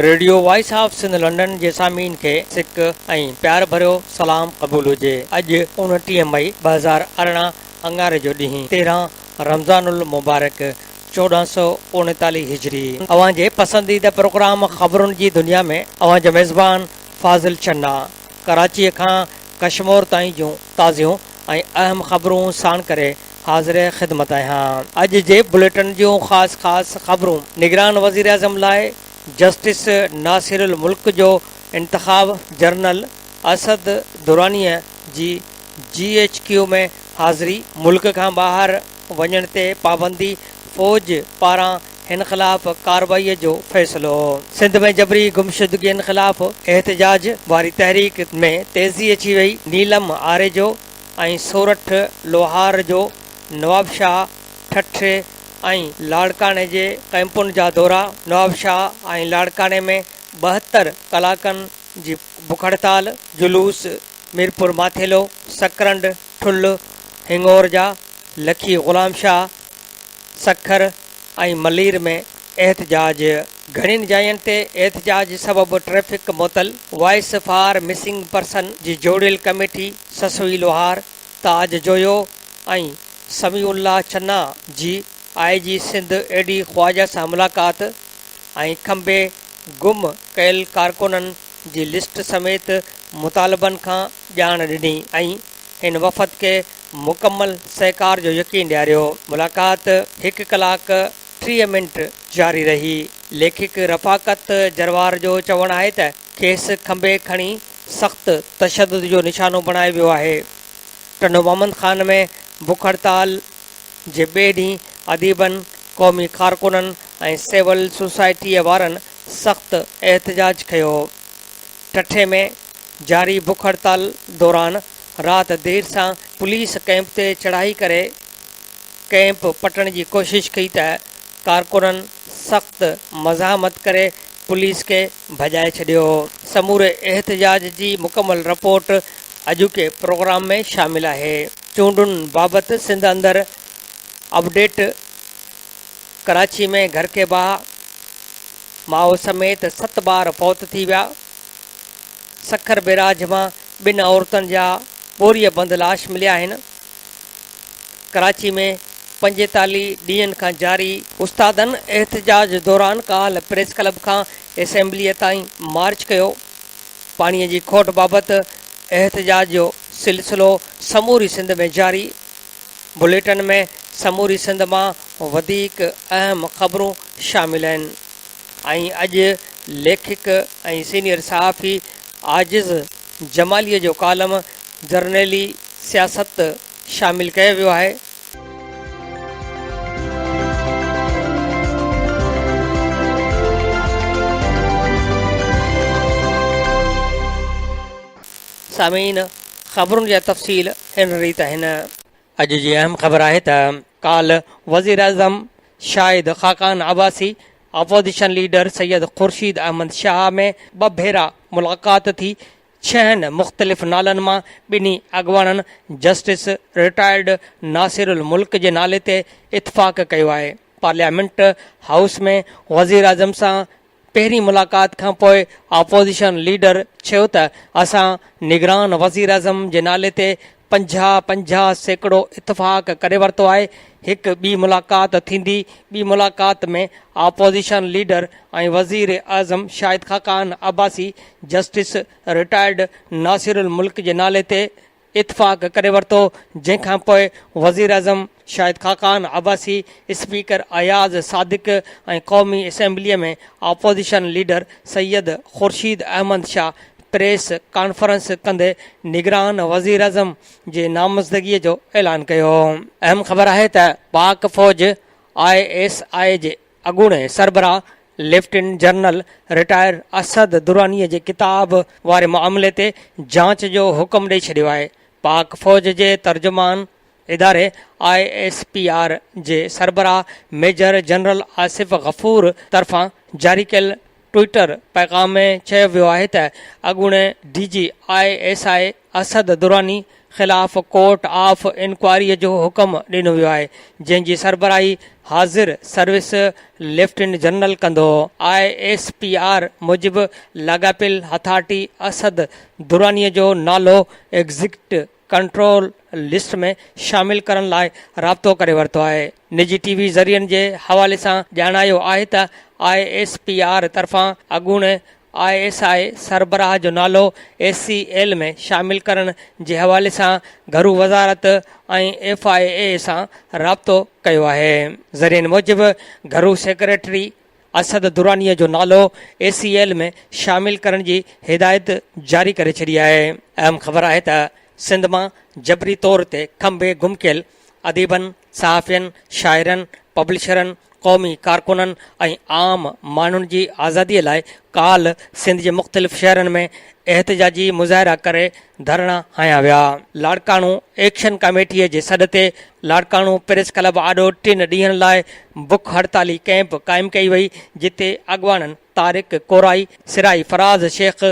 Radio voice of Sindh London جي سامعين کي سڪ ۽ پيار ڀريو سلام قبول هجي. اڄ 29 مئي 2018 اڱاري جو ڏينهن 13 رمضان المبارڪ 1439 هجري اوهان جي پسنديده پروگرام خبرن جي دنيا ۾ اوهان جو ميزبان فاضل چنا ڪراچيء کان ڪشمور تائين جون تازيون ۽ اهم خبرون ساڻ ڪري حاضر خدمت آهيان. اڄ جي بليٽن جون خاص خاص خبرون، نگران وزيراعظم لاء جسٽس ناصر الملڪ جو انتخاب، جنرل اسد درانيء جي جي ايڇ ڪيو ۾ حاضري، ملڪ کان ٻاهر وڃڻ تي پابندي، فوج پاران هن خلاف ڪارروائي جو فيصلو. سنڌ ۾ جبري گمشدگين خلاف احتجاج واري تحريڪ ۾ تيزي اچي وئي، نيلم آريجو ۽ سورٺ لوهار جو نوابشاهه، ٺٽي ۽ لاڙڪاڻي جي ڪئمپن جا دورا، نوابشاهه ۽ لاڙڪاڻي ۾ 72 ڪلاڪن جي بک هڙتال، جلوس، ميرپور ماٿيلو، سڪرنڊ، ٺل، هڱورجا، لکي غلام شاهه، سکر ۽ ملير ۾ احتجاج، گهڻين جاين تي احتجاج سبب ٽريفڪ معطل، وائس فار مسنگ پرسن جي جوڙيل ڪميٽي سسئي لوهار، تاج جويو ۽ سميع الله چنا جي I G Sindh A D Khawaja سان ملاقات ۽ کنڀي گم ڪيل ڪارڪنن جي لسٽ سميت مطالبن کان ڄاڻ ڏني ۽ هن وفد کي مڪمل سهڪار جو يقين ڏياريو. ملاقات هڪ ڪلاڪ 30 منٽ جاري رهي. ليکڪ رفاقت جروار جو چوڻ آهي ته کيس کنڀي کڻي سخت تشدد جو نشانو بڻايو ويو آهي. ٽنڊو محمد خان ۾ بک هڙتال جي ٻئي ڏينهن اديبن، قومي ڪارڪنن ۽ سول سوسائٽيء وارن سخت احتجاج ڪيو. ٺٽي ۾ جاري بک هڙتال دوران رات دير سان پوليس ڪئمپ تي چڙهائي ڪري ڪئمپ پٽڻ جي ڪوشش ڪئي ته ڪارڪنن سخت مزاحمت ڪري پوليس کي ڀڄائي ڇڏيو. سموري احتجاج جي مڪمل رپورٽ اڄوڪي پروگرام ۾ شامل آهي. چونڊن بابت سنڌ اندر اپڊيٽ، ڪراچي ۾ گهر کي باهه، ماء سميت ست ٻار فوت ٿي ويا، سکر بئراج مان ٻن عورتن جا ٻوريء بند لاش مليا آهن، ڪراچي ۾ 45 ڏينهن کان جاري استادن احتجاج دوران ڪالهه پريس ڪلب کان اسيمبليء تائين مارچ ڪيو، پاڻي جي کوٽ بابت احتجاج جو سلسلو سموري سنڌ ۾ جاري. بليٽن ۾ سموري سنڌ مان وڌيڪ اهم خبرون شامل آهن ۽ اڄ ليکڪ ۽ سينيئر صحافي عاجز جماليء جو ڪالم جرنيلي سياست شامل ڪيو ويو آهي. سامعين خبرن جا تفصيل هن ريت آهن. اڄ جي اهم خبر آهي ته ڪالهه وزيراعظم شاهد خاقان عباسي اپوزيشن ليڊر سيد خورشيد احمد شاهه ۾ ٻه ڀيرا ملاقات ٿي، ڇهن مختلف نالن مان ٻنهي اڳواڻن جسٽس رٽائرڊ ناصر الملڪ جي نالي تي اتفاق ڪيو آهي، پارليامينٽ هائوس ۾ وزيراعظم سان پهرين ملاقات کانپوء اپوزيشن ليڊر چيو ته اسان نگران وزيراعظم جي نالي تي 50 50% اتفاق ڪري ورتو آهي، هڪ ٻي ملاقات ٿيندي، ٻي ملاقات ۾ اپوزيشن ليڊر ۽ وزيراعظم شاهد خاقان عباسي جسٽس رٽائرڊ ناصر الملڪ جي نالي تي اتفاق ڪري ورتو، جنهن کان پوء وزيراعظم شاهد خاقان عباسي، اسپيڪر اياز صادق ۽ قومي اسيمبليء ۾ opposition leader Syed Khurshid Ahmed Shah press conference ڪندي نگران وزيراعظم جي نامزدگيء جو اعلان ڪيو. اهم خبر آهي ته پاڪ فوج I S I جي اڳوڻي سربراهه lieutenant general retire Asad Durrani جي ڪتاب واري معاملي تي جاچ جو حڪم ڏئي ڇڏيو آهي. پاڪ فوج جي ترجمان اداري I S P R جي سربراهه ميجر جنرل آصف غفور طرفان جاري ڪيل. ٽوئيٽر پيغام ۾ چيو ويو آهي ته اڳوڻي D G I S I Asad Durrani خلاف ڪورٽ آف انڪوائريء جو حڪم ڏنو ويو آهي، جنهن جي سربراهي حاضر سروس ليفٽيننٽ جنرل ڪندو. I S P R موجب لاڳاپيل اٿارٽي اسد درانيء جو نالو ايگزٽ ڪنٽرول لسٽ ۾ شامل ڪرڻ لاء رابطو ڪري ورتو آهي. نجي ٽي وي ذريعن جي حوالي سان ڄاڻايو آهي ته I S P R طرفان اڳوڻي I S I سربراهه جو نالو اي سي ايل ۾ شامل ڪرڻ جي حوالي سان گهرو وزارت ۽ ايف I اي سان رابطو ڪيو آهي. ذريعن موجب گهرو سيڪريٽري اسد دراني جو نالو اي سي ايل ۾ شامل ڪرڻ جي هدايت جاري ڪري ڇڏي آهي. اهم خبر آهي ته سنڌ مان جبري طور تي کنڀي گم ڪيل اديبن، صحافين، شاعرن، پبلشرن، قومي ڪارڪنن ۽ عام ماڻهن جي آزادي لاء ڪالهه سنڌ جي مختلف شهرن ۾ احتجاجي مظاهرا ڪري ڌرڻا هنيا ويا. لاڙڪاڻو ايڪشن ڪميٽي جي سڏ تي لاڙڪاڻو پريس ڪلب آڏو ٽن ڏينهن لاء بک هڙتالي ڪئمپ قائم ڪئي وئي، جتي اڳواڻن طارق ڪورائي، سرائي فراز شيخ،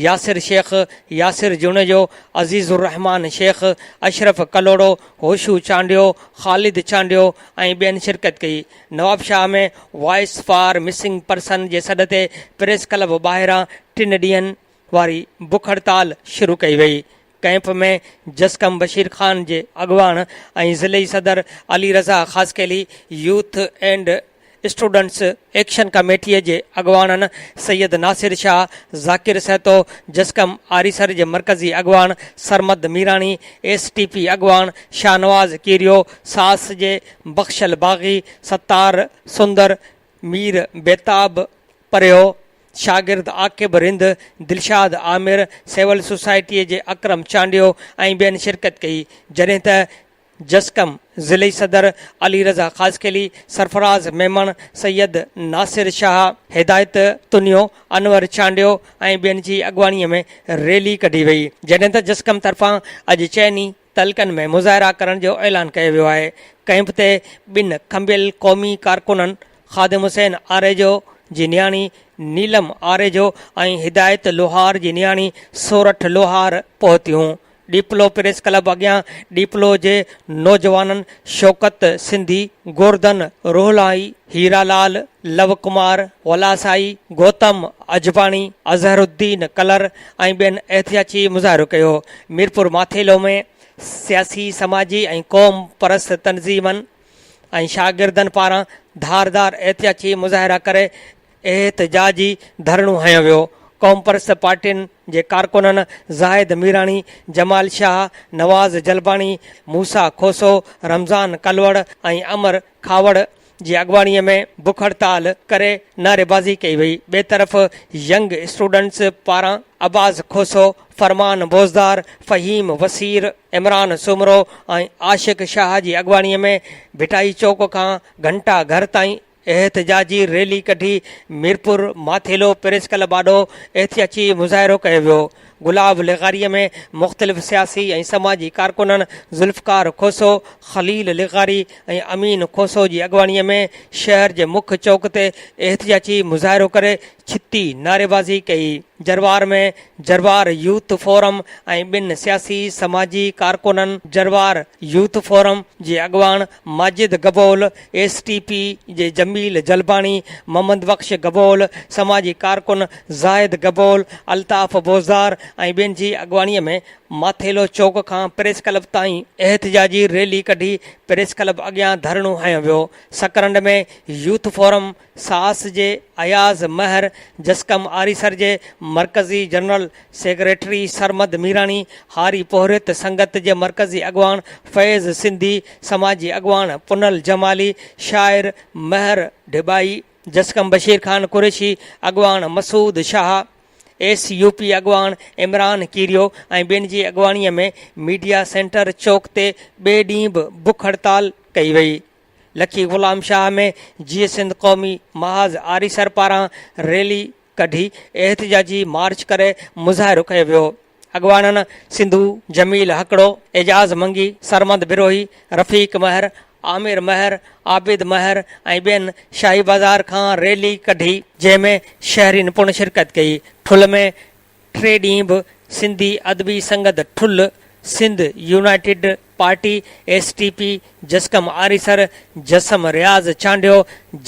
ياسر شيخ، ياسر جوڻيجو، عزيز الرحمان شيخ، اشرف ڪلهوڙو، هوشو چانڊيو، خالد چانڊيو ۽ ٻين شرڪت ڪئي. Nawabshah ۾ voice for missing person جي سڏ تي پريس ڪلب ٻاهران ٽن ڏينهن واري بک هڙتال شروع ڪئي وئي. ڪئمپ ۾ جسقم بشير خان جي اڳواڻ ۽ ضلعي صدر Ali Raza Khaskheli, youth and students action ڪميٽيء جي اڳواڻن سيد ناصر شاهه، ذاڪر سهتو، جسقم آريسر جي مرڪزي اڳواڻ Sarmad Mirani, S T P اڳواڻ شاهنواز ڪيريو، ساس جي بخشل باغي، ستار سندر، مير بيتاب پريو، شاگرد عاقب رند، دلشاد عامر، سول سوسائٽيء جي اڪرم چانڊيو ۽ ٻين شرڪت ڪئي، جڏهن ته جسقم ضلعي صدر علي رضا خاصخيلي، سرفراز ميمڻ، سيد ناصر شاهه، هدايت تنيو، انور چانڊيو ۽ ٻين جي اڳواڻي ۾ ريلي ڪڍي وئي، جڏهن ته جسقم طرفان اڄ چئني تعلقن ۾ مظاهرا ڪرڻ جو اعلان ڪيو ويو آهي، ڪئمپ تي ٻن کنڀيل قومي ڪارڪنن خادم حسين آريجو جي نياڻي نيلم آريجو ۽ هدايت لوهار جي نياڻي سورٺ لوهار پهتيون. ڏيپلو پريس ڪلب اڳيان ڏيپلو جي نوجوانن شوڪت سنڌي، گورڌن روهلائي، هيرا لال، لو ڪمار ولاسائي، گوتم اجباڻي، اظهرالدين ڪلر ۽ ٻين احتجاجي مظاهرو ڪيو. ميرپور ماٿيلو ۾ سياسي، سماجي ۽ قوم پرست تنظيمن ۽ شاگردن پاران ڌار ڌار احتجاجي مظاهرا ڪري احتجاجي ڌرڻو هنيو ويو. قومپرست پارٽين جي ڪارڪنن زاهد ميراڻي، جمال شاهه، نواز جلباڻي، موسيٰ کوسو، رمضان ڪلوڙ ۽ امر کهاوڙ جي اڳواڻي ۾ بک هڙتال ڪري نعريبازي ڪئي وئي. ٻئي طرف ينگ اسٽوڊنٽس پاران عباس کوسو، فرمان بوزدار، فهيم وسير، عمران سومرو ۽ عاشق شاهه جي اڳواڻي ۾ ڀٽائي چوڪ کان گهنٽا گهر تائين احتجاجي ريلي ڪڍي ميرپور ماٿيلو پريس ڪلب آڏو احتجاجي مظاهرو ڪيو ويو. گلاب لغاري ۾ مختلف سياسي ۽ سماجي ڪارڪنن ذوالفقار کوسو، خليل لغاري ۽ امين کوسو جي اڳواڻي ۾ شهر جي مک چوڪ تي احتجاجي مظاهرو ڪري ڇتي نعريبازي ڪئي. جروار ۾ جروار يوٿ فورم ۽ ٻين سياسي سماجي ڪارڪنن جروار يوٿ فورم جي اڳواڻ Majid Gabol, S T P جي جميل جلباڻي، محمد بخش گبول، سماجي ڪارڪن زاهد گبول، الطاف بوزدار ۽ ٻين جي اڳواڻي ۾ ماٿيلو چوڪ کان پريس ڪلب تائين احتجاجي ريلي ڪڍي پريس ڪلب اڳيان ڌرڻو هنيو ويو. سڪرنڊ ۾ يوٿ فورم ساس جي اياز مهر، جسقم آريسر جي مرڪزي جنرل سيڪريٽري سرمد ميراڻي، هاري پورهيت سنگت جي مرڪزي اڳواڻ فيض سنڌي، سماجي اڳواڻ پنهل جمالي، شاعر مهر ڍٻائي، جسقم بشير خان قريشي، اڳواڻ Masood Shah, S U P اڳواڻ عمران ڪيريو ۽ ٻين جي اڳواڻي ۾ ميڊيا سينٽر چوڪ تي ٻئي ڏينهن به بک هڙتال ڪئي وئي. لکي غلام شاهه ۾ جيئي سنڌ قومي محاذ آريسر پاران ريلي ڪڍي احتجاجي مارچ ڪري مظاهرو ڪيو ويو. اڳواڻن سنڌو، جميل هڪڙو، اعجاز منگي، سرمد بروهي، رفيق مهر، عامر مهر، عابد مهر ۽ ٻين شاهي بازار کان ريلي ڪڍي، جنهن ۾ شهرين پڻ شرڪت ڪئي. ٺل ۾ ٽي ڏينهن به Sindhi Adabi Sangat Thul, Sindh united party, S T P, جسقم آريسر، جسم رياض چانڊيو،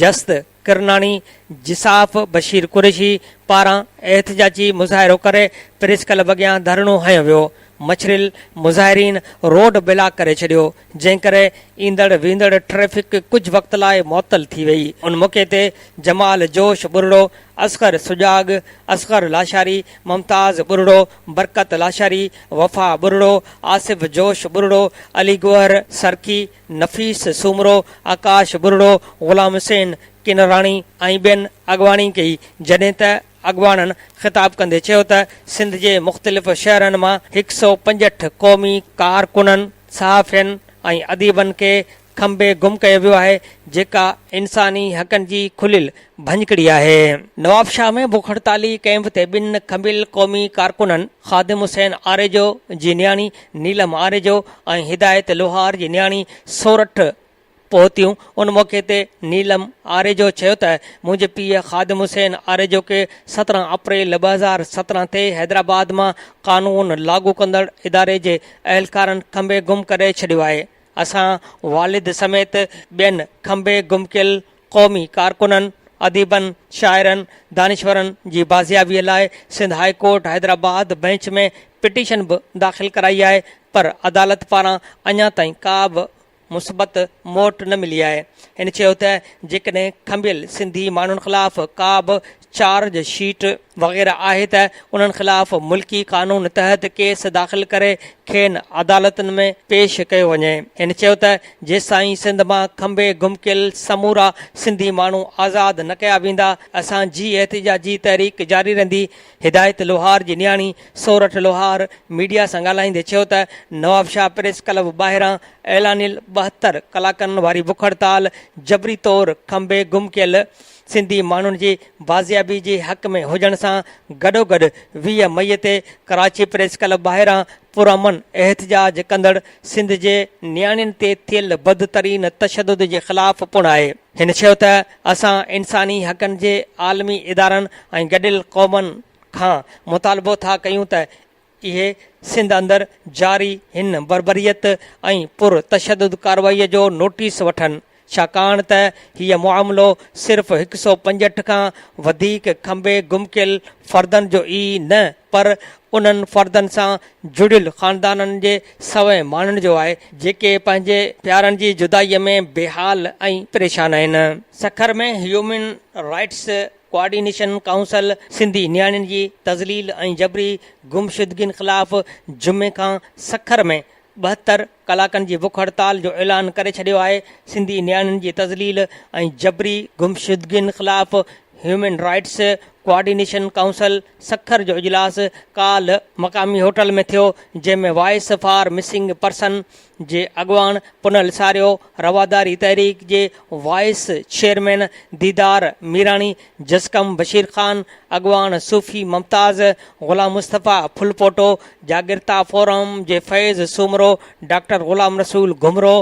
جست ڪرناڻي، جساف بشير قريشي پاران احتجاجي مظاهرو ڪري پريس ڪلب اڳيان ڌرڻو هنيو ويو. مڇريل مظاهرين روڊ بلاڪ ڪري ڇڏيو، جنهن ڪري ايندڙ ويندڙ ٽريفڪ ڪجهه وقت لاء معطل ٿي وئي. ان موقعي تي جمال جوش ٻرڙو، اصغر سجاڳ، اصغر لاشاري، ممتاز ٻرڙو، برڪت لاشاري، وفا ٻرڙو، آصف جوش ٻرڙو، علي گوهر سرڪي، نفيس سومرو، آڪاش ٻرڙو، غلام حسين ڪنراڻي ۽ ٻين اڳواڻي ڪئي، جڏهن ته اڳواڻن خطاب ڪندي چيو ته سنڌ جي مختلف شهرن مان هڪ سئو 65 قومي ڪارڪنن، صحافين ۽ اديبن کي کنڀي گم ڪيو ويو آهي، جيڪا انساني حقن جي کليل ڀڃڪڙي آهي. نوابشاهه ۾ بک هڙتالي ڪئمپ تي ٻن کنڀيل قومي ڪارڪنن خادم حسين آريجو جي نياڻي نيلم آريجو ۽ هدايت لوهار جي نياڻي سورٺ پهتيون، ان موقعي تي نيلم آريجو چيو ته منهنجي پيء خادم حسين آريجو کي 17 اپريل 2017 تي حيدرآباد مان قانون لاڳو ڪندڙ اداري جي اهلڪارن کنڀي گم ڪري ڇڏيو آهي، اسان والد سميت ٻين کنڀي گم ڪيل قومي ڪارڪنن، اديبن، شاعرن، دانشورن جي بازيابي لاء Sindh high court Hyderabad bench ۾ petition به داخل ڪرائي آهي پر عدالت پاران اڃا تائين ڪا به مثبت موٽ نه ملي آهي. هن چيو ته جيڪڏهن کنڀيل سنڌي ماڻهن خلاف ڪا به چارج شيٽ وغيره آهي ته انهن خلاف ملڪي قانون تحت ڪيس داخل ڪري کين عدالتن ۾ پيش ڪيو وڃي. هن چيو ته جيستائين سنڌ مان کنڀي گم ڪيل سمورا سنڌي ماڻهو آزاد نه ڪيا ويندا اسان جي احتجاجي تحريڪ جاري رهندي. هدايت لوهار جي نياڻي سورٺ لوهار ميڊيا سان ڳالهائيندي چيو ته نوابشاهه پريس ڪلب ٻاهران اعلانيل 72 ڪلاڪن واري بک هڙتال جبري طور کنڀي گم ڪيل سنڌي ماڻهن جي بازيابي جي حق ۾ هجڻ سان گڏوگڏ 20 مئي تي ڪراچي پريس ڪلب ٻاهران پرامن احتجاج ڪندڙ سنڌ جي نياڻين تي ٿيل بدترين تشدد جي خلاف پڻ آهي. هن چيو ته اسان انساني حقن جي عالمي ادارن ۽ گڏيل قومن کان مطالبو ٿا ڪيون ته اهي سنڌ اندر جاري هن بربريت ۽ پر تشدد ڪارروائي جو نوٽيس وٺن، ڇاڪاڻ ته هيء معاملو صرف هڪ سئو 65 کان وڌيڪ کنڀي گم ڪيل فردن جو ئي نه پر انهن فردن سان جڙيل خاندانن جي سوين ماڻهن جو آهي، جيڪي پنهنجي پيارن جي جدائيء ۾ بيحال ۽ پريشان آهن. Sukkur ۾ human rights coordination council Sindhi نياڻين جي تذليل ۽ جبري گمشدگين خلاف جمعي کان سکر ۾ 72 ڪلاڪن جي بک هڙتال جو اعلان ڪري ڇڏيو آهي. سنڌي نياڻين جي تذليل ۽ جبري گمشدگين خلاف human rights coordination council Sukkur جو اجلاس ڪالهه مقامي هوٽل ۾ ٿيو، جنهن ۾ وائس فار مسنگ پرسن جي اڳواڻ پنهل ساريو، رواداري تحريڪ جي وائيس چيئرمين ديدار ميراڻي، جسقم بشير خان، اڳواڻ صوفي ممتاز، غلام مصطفيٰ ڦلپوٽو، جاڳرتا فورم جي فيض سومرو، ڊاڪٽر غلام رسول گهمرو،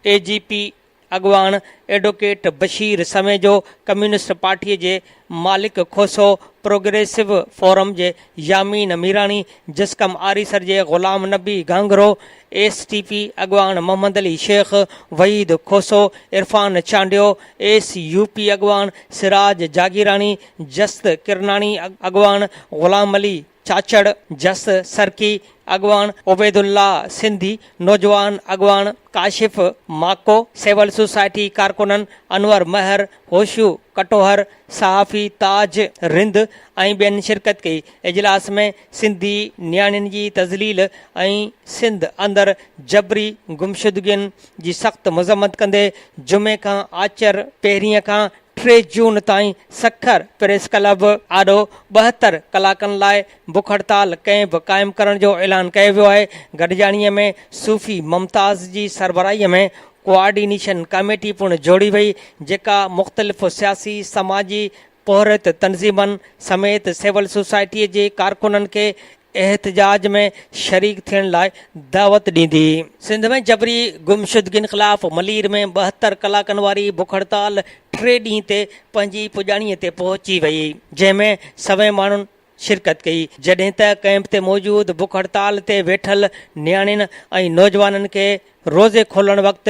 اي جي پي اڳواڻ advocate Bashir Samejo, communist party جي مالڪ کوسو، پروگريسو فورم جي يامين ميراڻي، جسقم آريسر جي Ghulam Nabi Ghanghro, S T P اڳواڻ Muhammad Ali Shaikh, Waheed Khoso, Irfan Chandio, S U P اڳواڻ سراج جاگيراڻي، جست ڪرناڻي اڳواڻ غلام علي چاچڙ، جس سرڪي اڳواڻ عبيدالله سنڌي، نوجوان اڳواڻ ڪاشف ماڪو، سول سوسائٽي ڪارڪنن انور مهر، هوشو ڪٽوهر، صحافي تاج رند ۽ ٻين شرڪت ڪئي. اجلاس ۾ سنڌي نياڻين جي تذليل ۽ سنڌ اندر جبري گمشدگين جي سخت مذمت ڪندي جمعي کان آچر پهرين کان 3 جون تائين سکر پريس ڪلب آڏو 72 ڪلاڪن لاء بک هڙتال ڪئمپ قائم ڪرڻ جو اعلان ڪيو ويو آهي. گڏجاڻي ۾ صوفي ممتاز جي سربراهي ۾ ڪوآرڊينيشن ڪاميٽي پڻ جوڙي وئي، جيڪا مختلف سياسي، سماجي، پورهيت تنظيمن سميت سول سوسائٽي جي ڪارڪنن کي احتجاج ۾ شريڪ ٿيڻ لاء دعوت ڏيندي. سنڌ ۾ جبري گمشدگين خلاف ملير ۾ 72 ڪلاڪن واري بک هڙتال ٽي ڏينهن تي پنهنجي پڄاڻي تي پهچي وئي، جنهن ۾ سوين ماڻهن شرڪت ڪئي، جڏهن ته ڪئمپ تي موجود بک هڙتال تي ويٺل نياڻين ۽ نوجوانن کي روزي کولڻ وقت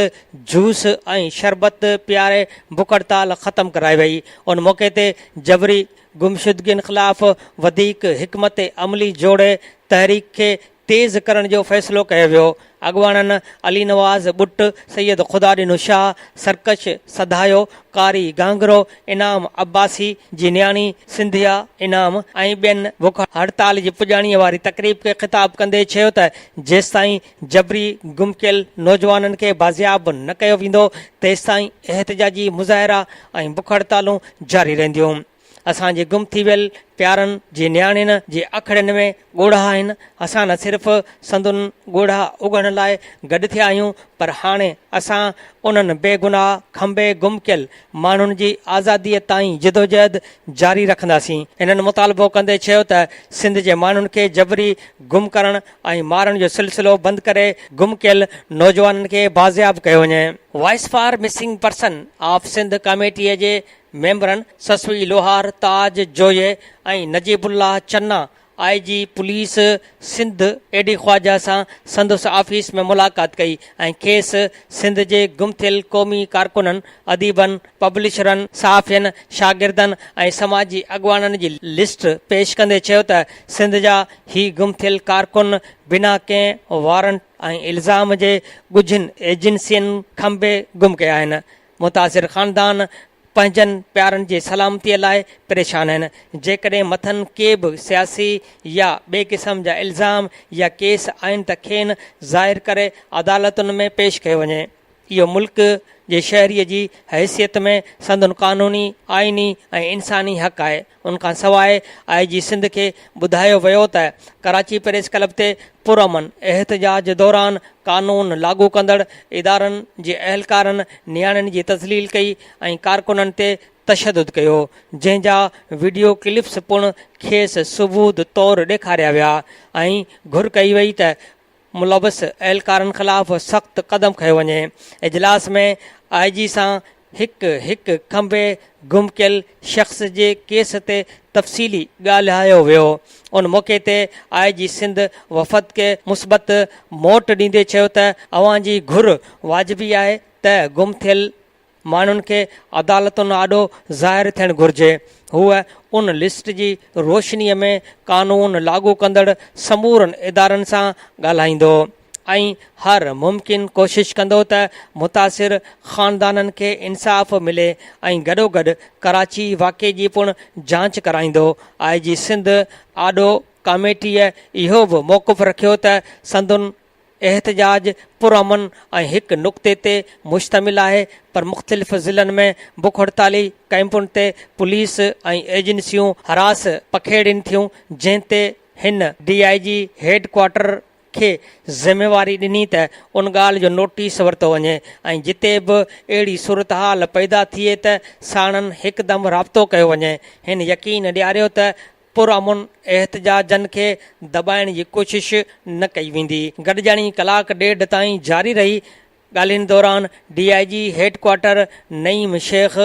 جوس ۽ شربت پياري بک هڙتال ختم ڪرائي وئي، ان موقعي تي جبري گمشدگين خلاف وڌيڪ حڪمت عملي جوڙي تحريڪ کي تيز ڪرڻ جو فيصلو ڪيو ويو. اڳواڻن علي نواز ٻٽ، سيد خدا ڏنو شاهه، سرڪش سڌايو، قاري گهانگهرو، انعام عباسي جي نياڻي سنڌيا انعام ۽ ٻين بک هڙتال جي پڄاڻي واري تقريب کي خطاب ڪندي چيو ته جيستائين جبري گم ڪيل نوجوانن کي بازياب نه ڪيو ويندو تيستائين احتجاجي مظاهرا ۽ بک هڙتالون جاري رهنديون. اسان جي گم ٿي ويل پيارن جي نياڻين جي اکڙين ۾ ڳوڙها آهن. اسان نه صرف سندن ڳوڙها اگهڻ لاء گڏ ٿيا آهيون پر هاڻي اسان انهن بيگناهه کنڀي گم ڪيل ماڻهن جي آزاديء تائين جدوجهد جاري رکنداسين. هنن مطالبو ڪندي چيو ته سنڌ جي ماڻهن کي جبري گم ڪرڻ ۽ مارڻ جو سلسلو بند ڪري گم ڪيل نوجوانن کي بازياب ڪيو وڃي. Voice for missing person of Sindh ڪاميٽيء جي ميمبرن Sassui Lohar, Taj Joyo ۽ Najib Ullah Channa I G police Sindh A D Khawaja سان سندس آفيس ۾ ملاقات ڪئي ۽ کيس سنڌ جي گم ٿيل قومي ڪارڪنن، اديبن، پبلشرن، صحافين، شاگردن ۽ سماجي اڳواڻن جي لسٽ پيش ڪندي چيو ته سنڌ جا هي گم ٿيل ڪارڪن بنا ڪنهن وارنٽ ۽ الزام جي ڳجهين ايجنسين کنڀي گم ڪيا آهن. متاثر خاندان پنهنجن پيارن جي سلامتيء لاء پريشان آهن، جيڪڏهن مٿن ڪي به سياسي يا ٻئي قسم جا الزام يا ڪيس آهن ته کين ظاهر ڪري عدالتن ۾ پيش ڪيو وڃي. اهو ملڪ جي شهريء جي حيثيت ۾ سندن قانوني، آئيني ۽ انساني حق آهي. ان کان سواء آء جي سنڌ کي ٻڌايو ويو ته ڪراچي پريس ڪلب تي پرامن احتجاج دوران قانون لاڳو ڪندڙ ادارن جي اهلڪارن نياڻين جي تذليل ڪئي ۽ ڪارڪنن تي تشدد ڪيو جنهن جا وڊيو ڪلپس پڻ کيس ثبوت طور ڏيکاريا ويا ۽ گهر ڪئي وئي ته ملوث اهلڪارن خلاف سخت قدم کنيو وڃي. اجلاس ۾ آء جي سان هڪ هڪ کنڀي گم ڪيل شخص جي ڪيس تي تفصيلي ڳالهايو ويو. ان موقعي تي آء جي سنڌ وفد کي مثبت موٽ ڏيندي چيو ته اوهان جي گهر واجبي آهي ته گم ٿيل ماڻهن کي عدالتن آڏو ظاهر ٿيڻ گهرجي. هوء ان لسٽ جي روشنيء ۾ قانون لاڳو ڪندڙ سمورن ادارن سان ڳالهائيندو ۽ هر ممڪن ڪوشش ڪندو ته متاثر خاندانن کي انصاف ملي ۽ گڏوگڏ ڪراچي واقعي جي پڻ جاچ ڪرائيندو. آء جي سنڌ آڏو ڪاميٽيء اهو به موقف رکيو ته سندن احتجاج پرامن ۽ هڪ نقطي تي مشتمل آهي پر مختلف ضلعن ۾ بک هڙتالي ڪئمپن تي پوليس ۽ ايجنسيون هراس پکيڙين ٿيون جنهن تي هن ڊي I جي هيڊ ڪوارٽر کي ذميواري ڏني ته ان ڳالهه جو نوٽيس ورتو وڃي ۽ جتي به اهڙي صورتحال پيدا ٿئي ته ساڻن هڪدم رابطو ڪيو وڃي هن يقين ڏياريو ته پرامن احتجاجن کي دٻائڻ جي ڪوشش نه ڪئي ويندي. گڏجاڻي ڪلاڪ ڏيڍ تائين جاري رهي. ڳالهين دوران D I G headquarter Naeem Sheikh,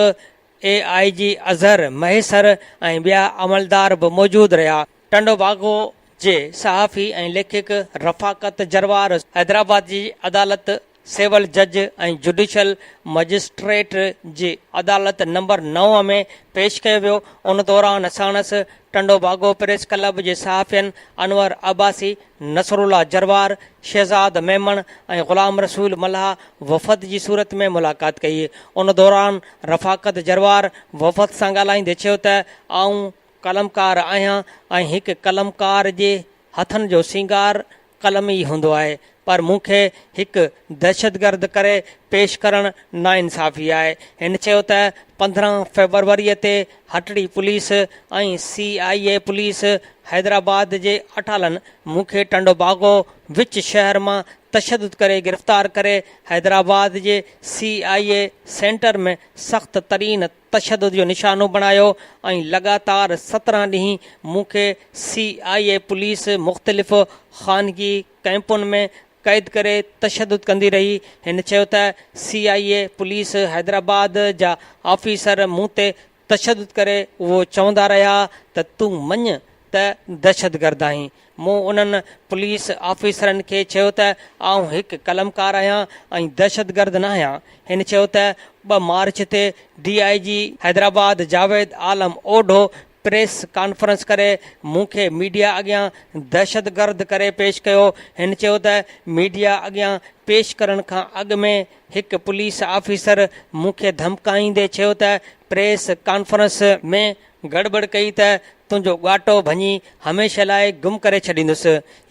A I G Azhar Mahesar ۽ ٻيا عملدار به موجود رهيا. ٽنڊوباگو جي صحافي ۽ ليکڪ رفاقت جروار حيدرآباد جي عدالت سول جج ۽ جڊيشل مئجسٽريٽ جي عدالت نمبر 9 ۾ پيش ڪيو ويو، ان دوران ساڻس ٽنڊوباگو پريس ڪلب جي صحافين انور عباسي، نصرالله جروار، شهزاد ميمڻ ۽ غلام رسول ملاح وفد جي صورت ۾ ملاقات ڪئي، ان دوران رفاقت جروار وفد سان ڳالهائيندي چيو ته آئون قلمڪار آهيان ۽ هڪ قلمڪار جي هٿن جو سينگار قلم ئي هوندو آهي پر مون کي هڪ دهشتگرد ڪري پيش ڪرڻ ناانصافي آهي. هن چيو ته 15 فيبروري تي Hatri police ۽ C I A police Hyderabad جي اٽالن مون کي ٽنڊوباگو وچ شهر مان تشدد ڪري گرفتار ڪري حيدرآباد جي سي آء اي سينٽر ۾ سخت ترين تشدد جو نشانو بڻايو ۽ لڳاتار 17 ڏينهن مون کي سي آء اي پوليس مختلف خانگي ڪئمپن ۾ قيد ڪري تشدد ڪندي رهي. هن چيو ته سي آء اي پوليس حيدرآباد جا آفيسر مون تي تشدد ڪري اهو چوندا رهيا ته تون مڃ ته دهشتگرد آهين. مون انهن پوليس آفيسرن کي چيو ته آئون هڪ قلمڪار آهيان ۽ دهشتگرد نه آهيان. هن چيو ته 2 مارچ تي D I G Hyderabad Javed Alam Odho press conference ڪري مون کي ميڊيا اڳيان دهشتگرد ڪري پيش ڪيو. هن چيو ته ميڊيا اڳيان پيش ڪرڻ کان اڳ ۾ هڪ پوليس آفيسر مون کي ڌمڪائيندي چيو ته پريس ڪانفرنس ۾ گڙٻڙ ڪئي ته تنهنجو ڳاٽو ڀڃي هميشه لاء گم ڪري ڇڏيندس.